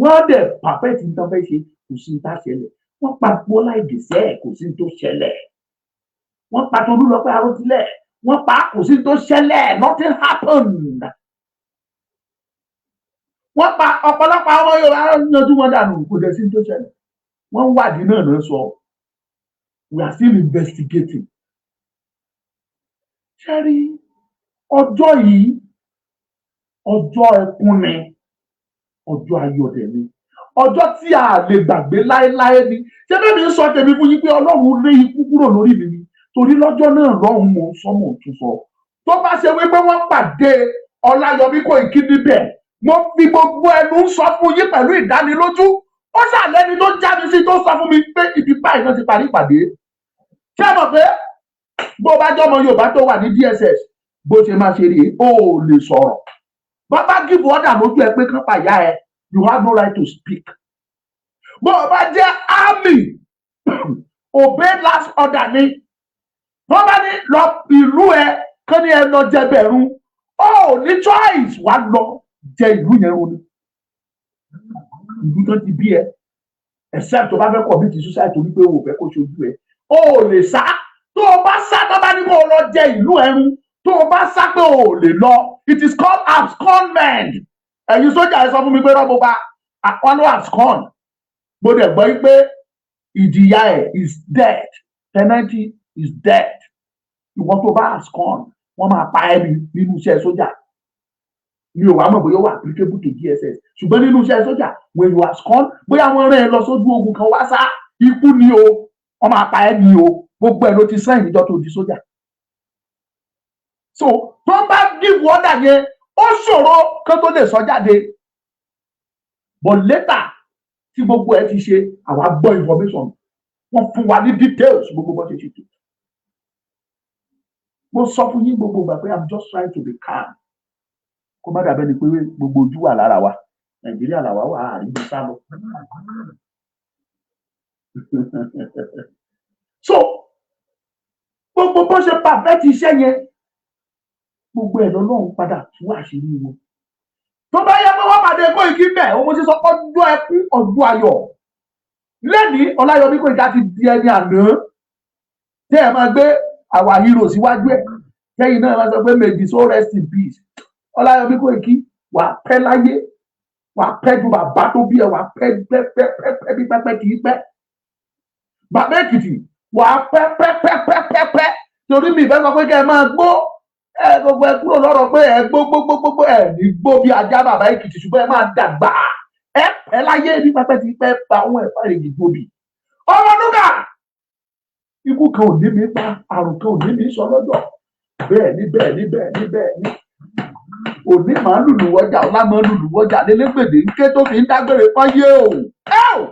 Wọ́n dẹ̀ perfect ní tán fẹ́ ṣe, kò sí ní tá ṣẹlẹ̀. Wọ́n pa Bọ́lá Ìgèsẹ́, kò sí ní tó ṣẹlẹ̀. Wọ́n pa Tolúlọpẹ́ Arótilẹ̀, wọ́n pa, kò sí ní tó ṣẹlẹ̀, nothing happened. Wọ́n pa ọ̀pọ̀lọpọ̀ àwọn Yorùbá, yanjú wọn dànù, kò dẹ̀ sí ní tó ṣẹlẹ̀. Wọ́n ń wádìí náà náà sọ, we are still investigating. Ṣé rí ọjọ́ yìí, ọjọ́ ẹkún ni, ọjọ́ ayọ̀ dẹ̀ ni, ọjọ́ tí a lè gbàgbé láéláé ni. Ṣé bẹ́ẹ̀ mi ń sọ tèmi fún yín pé Ọlọ́run lé ikú kúrò lórí mi ni? Torí lọ́jọ́ náà lọ́hùn, mò ń sọ, mò ń tún sọ, tó bá ṣe wípé wọ́n pàdé Ọláyọmí Kóìkí níbẹ̀, mo fi gbogbo ẹnu sọ fún yín pẹ̀lú ìdánilójú, ó ṣàlẹ́ni tó já mi sí, tó sọ fún mi pé ibi báyìí náà ti parí ìpàdé. Ṣé ẹ mọ̀ pé bó bá jọmọ Yorùbá tó wà ní DSS, bó ṣe máa ṣe rèé, ó lè sọ̀rọ̀. Bàbá give order lójú ẹ pé kán pàyà ẹ, you have no right to speak. Bó o bá jẹ́ army, obey last order ni. Wọ́n bá ní lọ ìlú ẹ, kán ní ẹ lọ jẹ bẹ̀rù, ó ní choice, wàá lọ jẹ ìlú yẹn run ni, ìlú tó ti bí ẹ, except tó bá fẹ́ commit suicide torí pé o ò fẹ́ kó ṣojú ẹ. O ò lè sá. Tó o bá sá, tó bá ní kó o lọ jẹ ìlú ẹrun, tó o bá sá pé o ò lè lọ, it is called abscondment. Ẹ̀yin sójà, ẹ sọ fún mi pé rọ́bù bá wọn ló abscond. Mo dẹ̀ gbọ́ pé ìjìyà ẹ̀ is death, penalty is death. Ìwọ tó bá abscond, wọ́n máa pa ẹ́ ní nínú iṣẹ́ sójà. Mi ò wá mọ̀ bóyá ó wà applicable to DSS, ṣùgbọ́n nínú iṣẹ́ sójà, when you abscond, bóyá wọ́n rán ẹ lọ sójú ogun kan wá sá, ikú ni o. Wọ́n máa pa ẹ́ ní o. Gbogbo ẹ̀ ló ti sign níjọ́ tó di sójà. So tó bá give order yẹn, ó ṣòro kán tó lè sọ jáde. But later tí gbogbo ẹ ti ṣe, àwa gbọ́ information, wọ́n fún wa ní details gbogbo bó ṣe ṣètò. Mo sọ fún yín gbogbo ìgbà pé I'm just trying to be calm, kó má dàbẹ́ ni pé gbogbo ojú wà lára wa. Nàìjíríà làwa wà, àríbi sá lọ. So gbogbo bó ṣe perfect iṣẹ́ yẹn, gbogbo ẹ̀ lọ́lọ́run padà tú àṣírí wọn. Tó bá yẹ pé wọ́n pàdé Kóìkí bẹ́ẹ̀, òun ti sọ ọjọ́ ẹkún, ọjọ́ ayọ̀ lẹ́nìí. Ọláyọmí Kóìkí ti di ẹni àná tẹ́ ẹ máa gbé àwa hero síwájú ẹ̀, kẹ́yìn náà máa sọ pé may the soul rest in peace. Ọláyọmí Kóìkí, wà á pẹ́ láyé, wà á pẹ́ ju bàbá tó bí ẹ, wà á pẹ́ pẹ́ pẹ́ pẹ́ pẹ́ bí pẹ́pẹ́ kì í pẹ́. Bàbá Èkìtì, wà á pẹ́ pẹ́ pẹ́ pẹ́ pẹ́ pẹ́, torí mi ìfẹ́ sọ pé kẹ́ ẹ máa gbó ẹ, gbogbo ẹ kúrò lọ́rọ̀ pé ẹ gbó gbó gbó gbó, ẹ ní gbó bí ajá, bàbá Èkìtì, ṣùgbọ́n ẹ máa dàgbà, ẹ pẹ́ láyé bí pẹ́pẹ́ ti pẹ́ pa àwọn ẹ̀fọ́ èrèjì tóbi. Ọmọ dúkà, ikú kan ò ní mi pa, àrùn kan ò ní mi sọ lọ́jọ́. Bẹ́ẹ̀ ni, bẹ́ẹ̀ ni, bẹ́ẹ̀ ni, bẹ́ẹ̀ ni. Òní màá lùlù wọjà, ọlá máa lùlù wọjà, lélẹ́gbẹ̀dẹ̀ ń ké tó fi ń dágbére fáyé o. Ẹ́ o,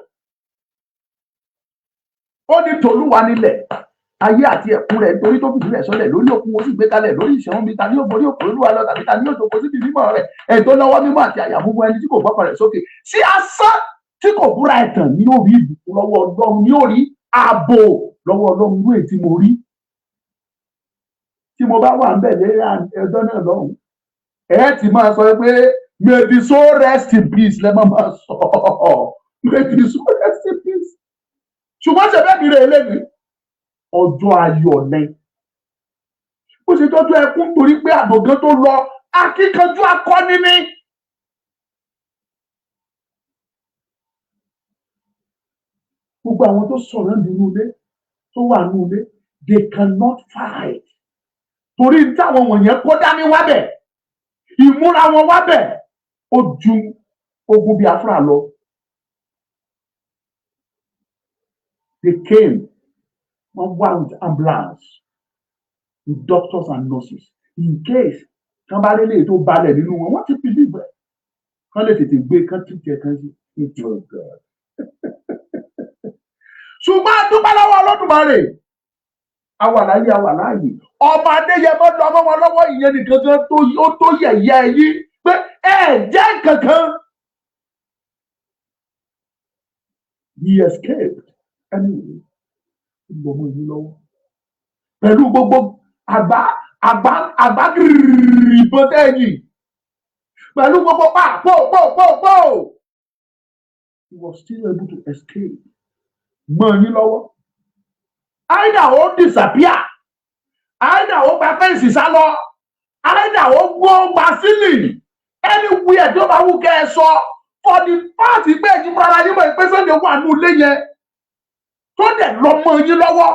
ó ní tolúwa nílẹ̀ ayé àti ẹ̀kún rẹ̀, nítorí tó fìdí rẹ̀ sọlẹ̀ lórí òkun, ó sì gbé kalẹ̀ lórí ìṣàn mi. Ta ni yóò borí òkú Olúwa lọ, tàbí ta ni yóò jókòó síbi mímọ́ rẹ̀? Ẹ̀ tó lọ́wọ́ mímọ́ àti àyà funfun, ẹni tí kò gbọ́kàn rẹ̀ sókè sí asán, tí kò búra ẹ̀tàn, ní yóò rí ìbùkún lọ́wọ́ Ọlọ́run, ní yóò rí ààbò lọ́wọ́ Ọlọ́run. Irú èyí tí mo rí tí mo bá wà ń bẹ̀ lé ẹjọ́ náà lọ́hùn, ẹ ti máa sọ pé may the soul rest in peace. Lẹ́ máa sọ may the soul rest in peace. Ṣùgbọ́n ṣe bẹ́ẹ̀ mi rè é lẹ́nu, ọjọ́ ayọ̀ ni ó ṣe tọ́jú ẹkún, torí pé àdògán tó lọ, akíkanjú akọni ni. Gbogbo àwọn tó sọ̀rọ̀ nínú ilé, tó wà nínú ilé, they cannot fight, torí táwọn wọ̀nyẹn kó dání wábẹ̀, ìmúra wọn wábẹ̀, ó ju ogun Biafra lọ. They came, wọ́n wá with ambulance, with doctors and nurses, in case kán bá lélẹ̀ tó balẹ̀ nínú wọn, wọ́n ti believe ẹ̀, kán lè tètè gbé, kán tún jẹ, kán sí. Oh God. Ṣùgbọ́n a dúpẹ́ lọ́wọ́ Olódùmarè, àwa láyé, àwa láàyè. Ọmọ Adéyẹmọ lọ mọ́ wọn lọ́wọ́. Ìyẹn nìkan gan tó ó tó yẹ̀yẹ́ yín pé ẹ jẹ́ kankan. He escaped anyway, ó lọ mọ́ yín lọ́wọ́ pẹ̀lú gbogbo àgbá àgbá àgbá gírírí ìbọn tẹ́yìn, pẹ̀lú gbogbo pa pò pò pò pò, he was still able to escape mọ́ yín lọ́wọ́. Either ó disappear, either ó gba fence sá lọ, either ó gbó gba sílì, anywhere tí ó bá wù kẹ́ ẹ sọ. For the fact pé ẹ̀yin fúnra yín mọ̀ pé Sunday wà ní ilé yẹn tó dẹ̀ lọ mọ́ yín lọ́wọ́,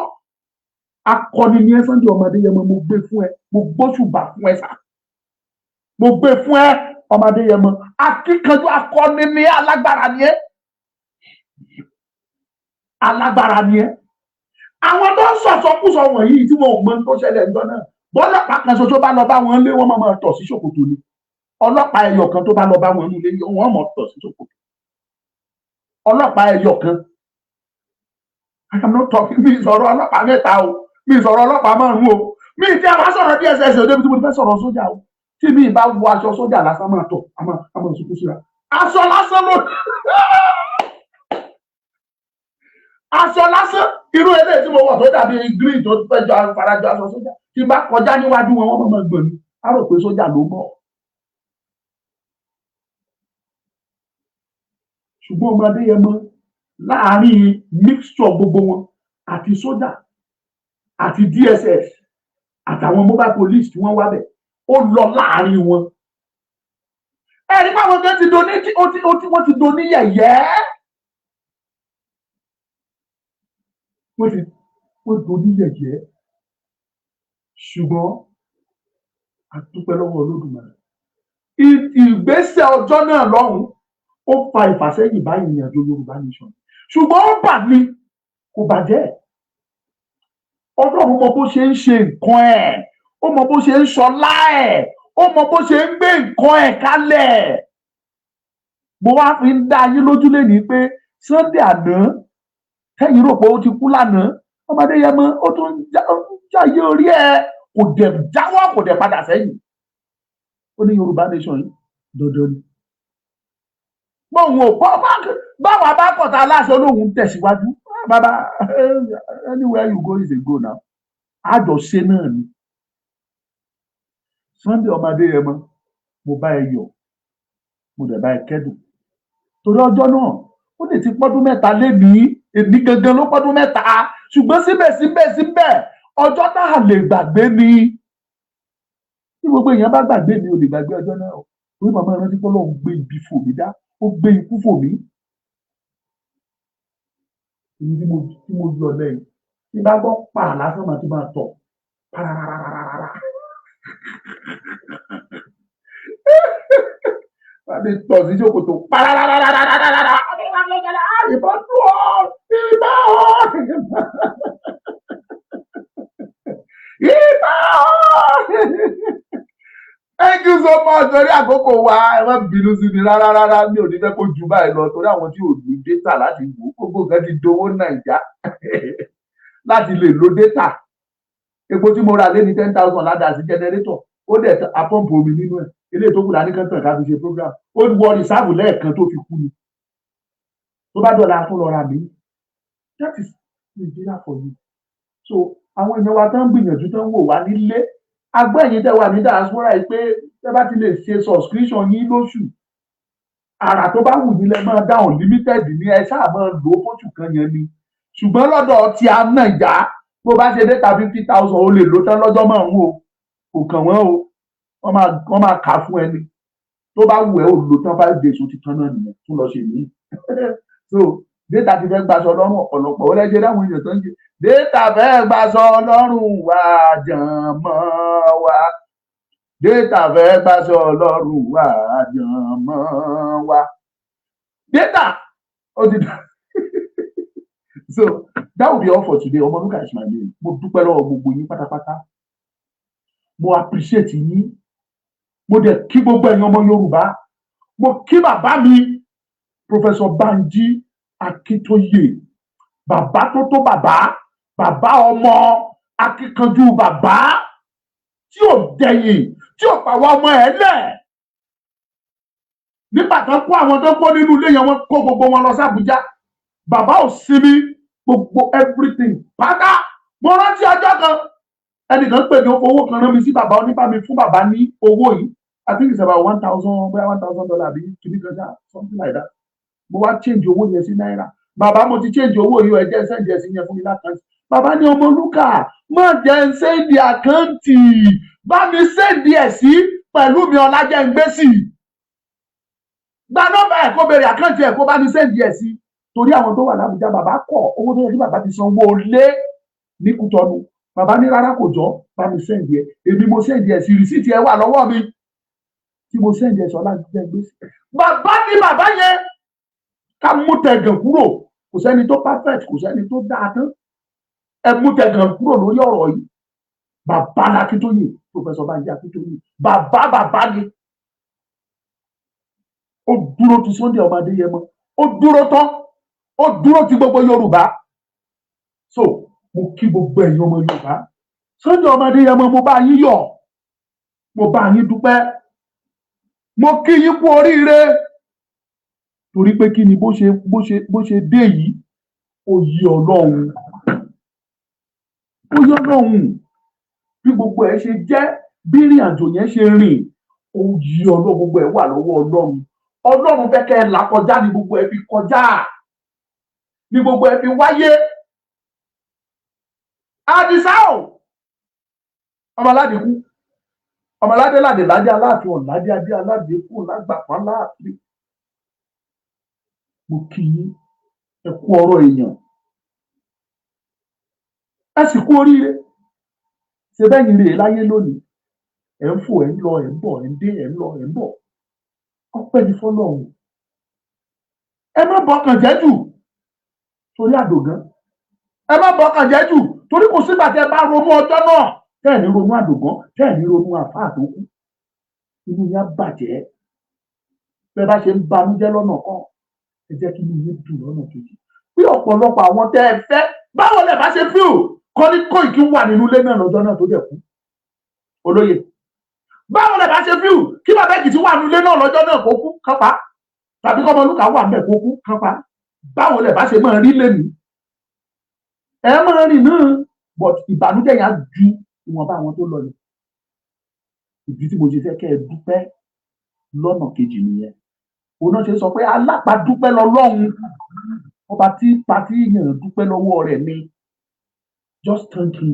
akọni ni ẹ. Sunday ọmọ Adéyẹmọ, mo gbé fún ẹ, mo gbóṣùbà fún ẹ sà, mo gbé fún ẹ, ọmọ Adéyẹmọ. Akíkanjú akọni ni ẹ, alágbára ni ẹ, alágbára ni ẹ. Àwọn tó ń sọ̀sọ́kùsọ wọ̀nyí tí wọn ò mọ tó ṣẹlẹ̀ ńjọ́ náà, bọ́lọ́pàá kan ṣoṣo bá lọ bá wọn lé, wọn máa tọ̀ sí ṣòkòtò ni. Ọlọ́pàá ẹyọ kan tó bá lọ bá wọn nílé, wọn máa tọ̀ sí ṣòkòtò. Ọlọ́pàá ẹyọ kan. I am not talking, mi sọ̀rọ̀ ọlọ́pàá mẹ́ta o, mi sọ̀rọ̀ ọlọ́pàá márùn-ún o, mi tí a bá sọ̀rọ̀ DSS o, débi tí mo ti fẹ́ sọ̀rọ̀ sójà o. Tí mi bá wọ aṣọ sójà lásán, máa tọ̀, a máa sunkún síra. Aṣọ lásán ló, aṣọ lásán, irú eléyìí tí mo wọ̀ tó dàbí green, tó fẹ́ jọ farajọ aṣọ sójà, tí n bá kọjá níwájú wọn, wọ́n máa gbọ̀n mi, á rò pé sójà ló ń bọ̀. Ṣùgbọ́n ọmọ Adéyẹmọ, láàárín mixture gbogbo wọn, àti sójà àti DSS àtàwọn mobile police tí wọ́n wá bẹ̀, ó lọ láàárín wọn. Ẹ̀rí pàwọn kan ti do ní wọ́n ti do ní yẹ̀yẹ́, wọ́n ti wọ́n do ní yẹ̀yẹ́. Ṣùgbọ́n a dúpẹ́ lọ́wọ́ Olódùmarè. Ìgbésẹ̀ ọjọ́ náà lọ́hùn, ó fa ìfàsẹ́yìn bá ìrìn àjò Yorùbá nation, ṣùgbọ́n ó bà mí, kò bàjẹ́. Ọlọ́run mọ bó ṣe ń ṣe nǹkan ẹ̀, ó mọ bó ṣe ń ṣọlá ẹ̀, ó mọ bó ṣe ń gbé nǹkan ẹ̀ kalẹ̀. Mo wá fi ń dá yín lójú lénìí pé Sunday àná tẹ́yìn rò pé ó ti kú lánàá, ọmọdé yẹn mọ, ó tún jáyé orí ẹ̀, kò dẹ̀ jáwọ́, kò dẹ̀ padà sẹ́yìn. Ó ní Yorùbá nation yìí dandan ni. Bóun ò bọ́ báwa bá kọ̀tà aláṣẹ olóhùn tẹ̀síwájú. Bàbá, anywhere you go is a go now. Àjọṣe náà ni. Sunday ọmọdé yẹn mọ, mo bá ẹ yọ̀, mo dẹ̀ bá ẹ kẹ́dùn, torí ọjọ́ náà ó lè ti pọ́dún 3 lénìí. Èmi gangan ló pọ́dún 3, ṣùgbọ́n síbẹ̀síbẹ̀ síbẹ̀, ọjọ́ tá a lè gbàgbé ni. Tí gbogbo èèyàn bá gbàgbé mi, ò lè gbàgbé ọjọ́ náà o, torí màmá rántí pé Ọlọ́run gbé ibi fò mí dá, ó gbé ikú fò mí. Èyí tí mo yọ lẹ́yìn tí bá gbọ́ pa lásán, màá ti máa tọ̀ pararararara, wọ́n ti tọ̀ sí ṣòkòtò parararararara. Ìbọn dùn ọ́, ìbọn ọ́, ìbọn ọ́. Thank you so much. Torí àkókò wa, ẹ má bínú sí mi rárá rárá, mi ò ní fẹ́ kó ju báyìí lọ, torí àwọn tí ò ní data láti wò ó. Gbogbo nǹkan ti dowó Nàìjà láti lè lo data. Epo tí mo rà lé ní 10,000 ládàá sí generator, ó dẹ̀ a pump omi nínú ẹ̀. Eléyìí tó kù dání kan tàn ká fi ṣe program. Ó wọ reserve lẹ́ẹ̀kan tó fi kú ni. Tó bá dọ̀la, tó lọ ra mi. That is Nigeria for you. So àwọn èèyàn wa tó ń gbìyànjú, tó ń wò wá nílé, agbọ́ ẹ̀yin tẹ́ wà ní diaspora yìí pé tẹ́ bá ti lè ṣe subscription yín lóṣù, àrà tó bá wù yín lẹ máa dá, unlimited ní, ẹ ṣáà máa lò ó fóṣù kan yẹn ni. Ṣùgbọ́n lọ́dọ̀ tí a Nàìjà, bó bá ṣe data 50,000, ó lè lò tán lọ́jọ́ 5 o. Kò kàn wọ́n o, wọ́n máa kà á fún ẹni tó bá wù ẹ́. Ò lò tán 5 days, ó ti tán náà nìyẹn, tún lọ ṣe mí. So data ti fẹ́ gbaṣọ lọ́rùn ọ̀pọ̀lọpọ̀. Ó lẹ́jẹ̀ dáhùn èèyàn tó ń ṣe data fẹ́ gbaṣọ lọ́rùn wa jànmọ́ wa. Data fẹ́ gbaṣọ lọ́rùn wa jànmọ́ wa. Data ó ti dà. So that will be all for today. Ọmọlúkà is my name. Mo dúpẹ́ lọ́wọ́ gbogbo yín pátápátá, mo appreciate yín, mo dẹ̀ kí gbogbo ẹ̀yin ọmọ Yorùbá. Mo kí bàbá mi, Professor Banji Akíntóyè, bàbá tó tó bàbá, bàbá ọmọ akíkanjú, bàbá tí ò dẹ̀yìn, tí ò pàwọ́ ọmọ ẹ̀ lẹ̀. Nígbà tó kó àwọn tó kó nínú ilé yẹn, wọ́n kó gbogbo wọn lọ sí Àbújá, bàbá ò sinmi, gbogbo everything pátá. Mo rántí ọjọ́ kan, ẹnìkan pè mí, owó kan rán mi sí bàbá, oníbà mi fún bàbá ní owó yìí. I think it's about 1,000, bóyá $1,000 àbí kìíní kan ṣáà, something like that. Mo wá change owó yẹn sí náírà. "Bàbá, mo ti change owó yìí, ẹ jẹ́ send ẹ̀ sí yẹn fún mi l'account." Bàbá ní, "Ọmọlúkà, má jẹ́ ń send account, bá mi send ẹ̀ sí pẹ̀lú mi Ọlájẹ́ngbèsì. Gba nọ́mbà ẹ̀, kó béèrè account ẹ̀, kó bá mi send ẹ̀ sí." Torí àwọn tó wà lábújá, bàbá kọ̀ owó tó yẹ kí bàbá ti sanwó lé ní Kútọ́nù. Bàbá ní rárá, kò jọ, bá mi send ẹ̀. Èmi mo send ẹ̀ sí, receipt ẹ̀ wà lọ́wọ́ mi tí mo send ẹ̀ sọ Ọlájẹ́ngbèsì. Bàbá ní bàbá yẹn, ká mú tẹ̀gàn kúrò. Kò sẹ́ni tó perfect, kò sẹ́ni tó dáa tán. Ẹ mú tẹ̀gàn kúrò lórí ọ̀rọ̀ yìí. Bàbá l'Akíntóyè, Professor Banji Akíntóyè, bàbá bàbá ni. Ó dúró ti Sunday ọmọ Adéyẹmọ, ó dúró tán, ó dúró ti gbogbo Yorùbá. So mo kí gbogbo ẹ̀yin ọmọ Yorùbá. Sunday ọmọ Adéyẹmọ, mo bá yín yọ̀, mo bá yín dúpẹ́, mo kí yín kú oríire, torí pé kí ni bó ṣe dé yìí, ó yí Ọlọ́run, ó yí Ọlọ́run. Bí gbogbo ẹ̀ ṣe jẹ́, bí ìrìn àjò yẹn ṣe rìn, ó yí Ọlọ́run. Gbogbo ẹ̀ wà lọ́wọ́ Ọlọ́run. Ọlọ́run fẹ́ kẹ́ ẹ là kọjá ní gbogbo ẹ̀ fi kọjá, ní gbogbo ẹ̀ fi wáyé. Àdìsá o, ọmọ aládìkú, ọmọ aládé ládé ládé, aláàfin ọ̀ládé adé aládékù lágbàpá láàfin. Mo kí yín, ẹ kú ọ̀rọ̀ èèyàn, ẹ sì kú oríire. Ṣe bẹ́yìn rèé láyé lónìí? Ẹ̀ ń fò, ẹ̀ ń lọ, ẹ̀ ń bọ̀, ẹ̀ ń dé, ẹ̀ ń lọ, ẹ̀ ń bọ̀. Ọpẹ́ ní fọ́lọ́run. Ẹ má bọkàn jẹ́ jù torí àdògán, ẹ má bọkàn jẹ́ jù. Torí kò sígbà tẹ́ ẹ bá ronú ọjọ́ náà tẹ́ ẹ̀ ní ronú àdògán, tẹ́ ẹ̀ ní ronú àfáà tó kú, inú yín á bàjẹ́. Bẹ́ẹ̀ bá ṣe ń banújẹ́ lọ́nà kan, ẹ jẹ́ kí inú yín dùn lọ́nà kejì pé ọ̀pọ̀lọpọ̀ àwọn tẹ́ ẹ fẹ́, báwo lẹ bá ṣe fíò kọ́ ní Kóìkí wà nínú ilé náà lọ́jọ́ náà tó dẹ̀ kú, olóyè? Báwo lẹ bá ṣe fíò kí bàbá Èkìtì wà nínú ilé náà lọ́jọ́ náà kó kú kápá, tàbí kọ́mọlúkà wà ńbẹ̀ kó kú kápá? Báwo lẹ bá ṣe máa rí lẹ́nu ẹ máa rìn náà? But ìbànújẹ́ yẹn á ju ìwọ̀nba àwọn tó lọ yẹn. Ìdí tí mo ṣe fẹ́ kẹ́ ẹ dúpẹ́ lọ́nà kejì nìyẹn. Òun náà ṣe sọ pé alápàdúpẹ́ lọ́lọ́run, ọba tí pati yàn dúpẹ́ lọ́wọ́ rẹ̀ ni. Just thank him.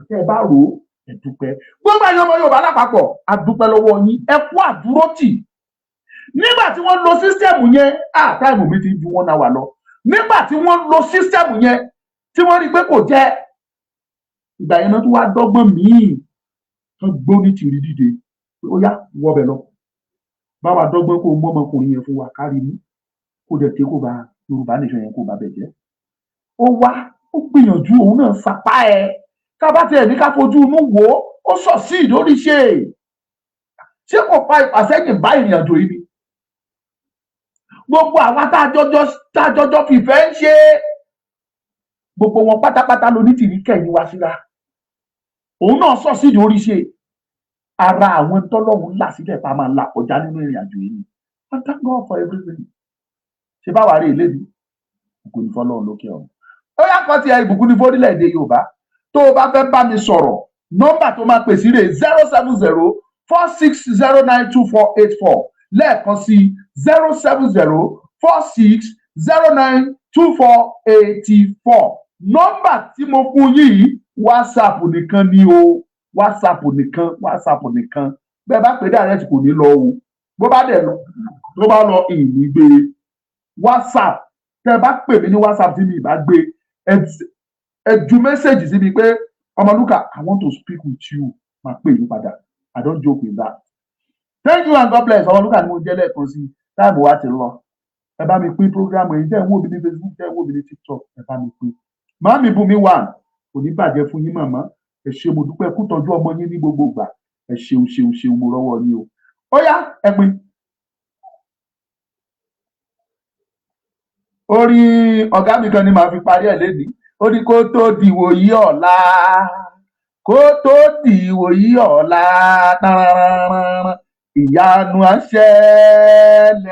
Tẹ́ ẹ bá rò ó, ẹ dúpẹ́. Gbogbo ẹ̀yin ọmọ Yorùbá lápapọ̀, a dúpẹ́ lọ́wọ́ yín, ẹ kú àdúrótì nígbà tí wọ́n lo system yẹn. Ah, time mi ti ju 1 hour lọ. Nígbà tí wọ́n lo system yẹn, tí wọ́n rí i pé kò jẹ́, ìgbà yẹn náà tó wá dọ́gbọ́n míì tán gbóní tìrí dìde. Ó yá, wọbẹ̀ lọ, bá wa dọ́gbọ́n kó mú ọmọkùnrin yẹn fún wa kárí mú, kó dẹ̀ ké kó ba Yorùbá nation yẹn, kó ba bẹ̀ jẹ́. Ó wá, ó gbìyànjú, òun náà sapá ẹ. Ká bá tiẹ̀ ní ká fojú inú wò ó, ó sọ sí ìdórí ṣe, ṣé kò fa ìfàsẹ́yìn bá ìrìn àjò yìí ni? Gbogbo àwa tá a jọjọ fìfẹ́ ń ṣe, gbogbo wọn pátápátá lonítìrí kẹ̀yìn wá síra. Òun náà sọ sí ìdórí ṣe. Ara àwọn tọ́lọ́hún là sílẹ̀ tá a máa là kọjá nínú ìrìn àjò yìí ni. And thank God for everything. Ṣé báwa rí ìlébi ògùn ní fọlọ́run lókè ọ̀run. Ó yá, kọ́ tiẹ̀, ìbùkún ní fórílẹ̀-èdè Yorùbá. Tó o bá fẹ́ bá mi sọ̀rọ̀, nọ́mbà tó máa pè sí rè: 07046092484. Lẹ́ẹ̀kan sí, 07046092484. Nọ́mbà tí mo fún yín yìí, WhatsApp nìkan ni o. WhatsApp nìkan, WhatsApp nìkan. Bẹ́ẹ̀ bá pè direct, kò ní lọ o. Bó bá dẹ̀ lọ, tó bá lọ, ìní gbé. WhatsApp, tẹ́ bá pè mí ní WhatsApp tí mi ì bá gbé, ẹ ju message sí mi pé, "Ọmọlúkà, I want to speak with you." Máa pè yín padà. I don't joke with that. Thank you and God bless. Ọmọlúkà ni mo jẹ́ lẹ́ẹ̀kan sí. Time wa ti lọ. Ẹ bá mi pín program yìí. Tẹ́ ẹ ń wò mí ní Facebook, tẹ́ ẹ ń wò mí ní TikTok, ẹ bá mi pín. Màámi Bùnmi wà, kò ní bàjẹ́ fún yín. Màmá, ẹ ṣé, mo dúpẹ́. Kú tọ́jú ọmọ yín ní gbogbo ìgbà. Ẹ ṣeun, ṣeun, ṣeun. Mo rọ́wọ́ yín o. Ó yá, ẹ pín. Orin ọ̀gá mi kan ni màá fi parí ẹ̀ lénìí. Ó ní, "Kó tó dìwòyí ọ̀la, kó tó dìwòyí ọ̀la, tararara, ìyanu á ṣẹlẹ̀."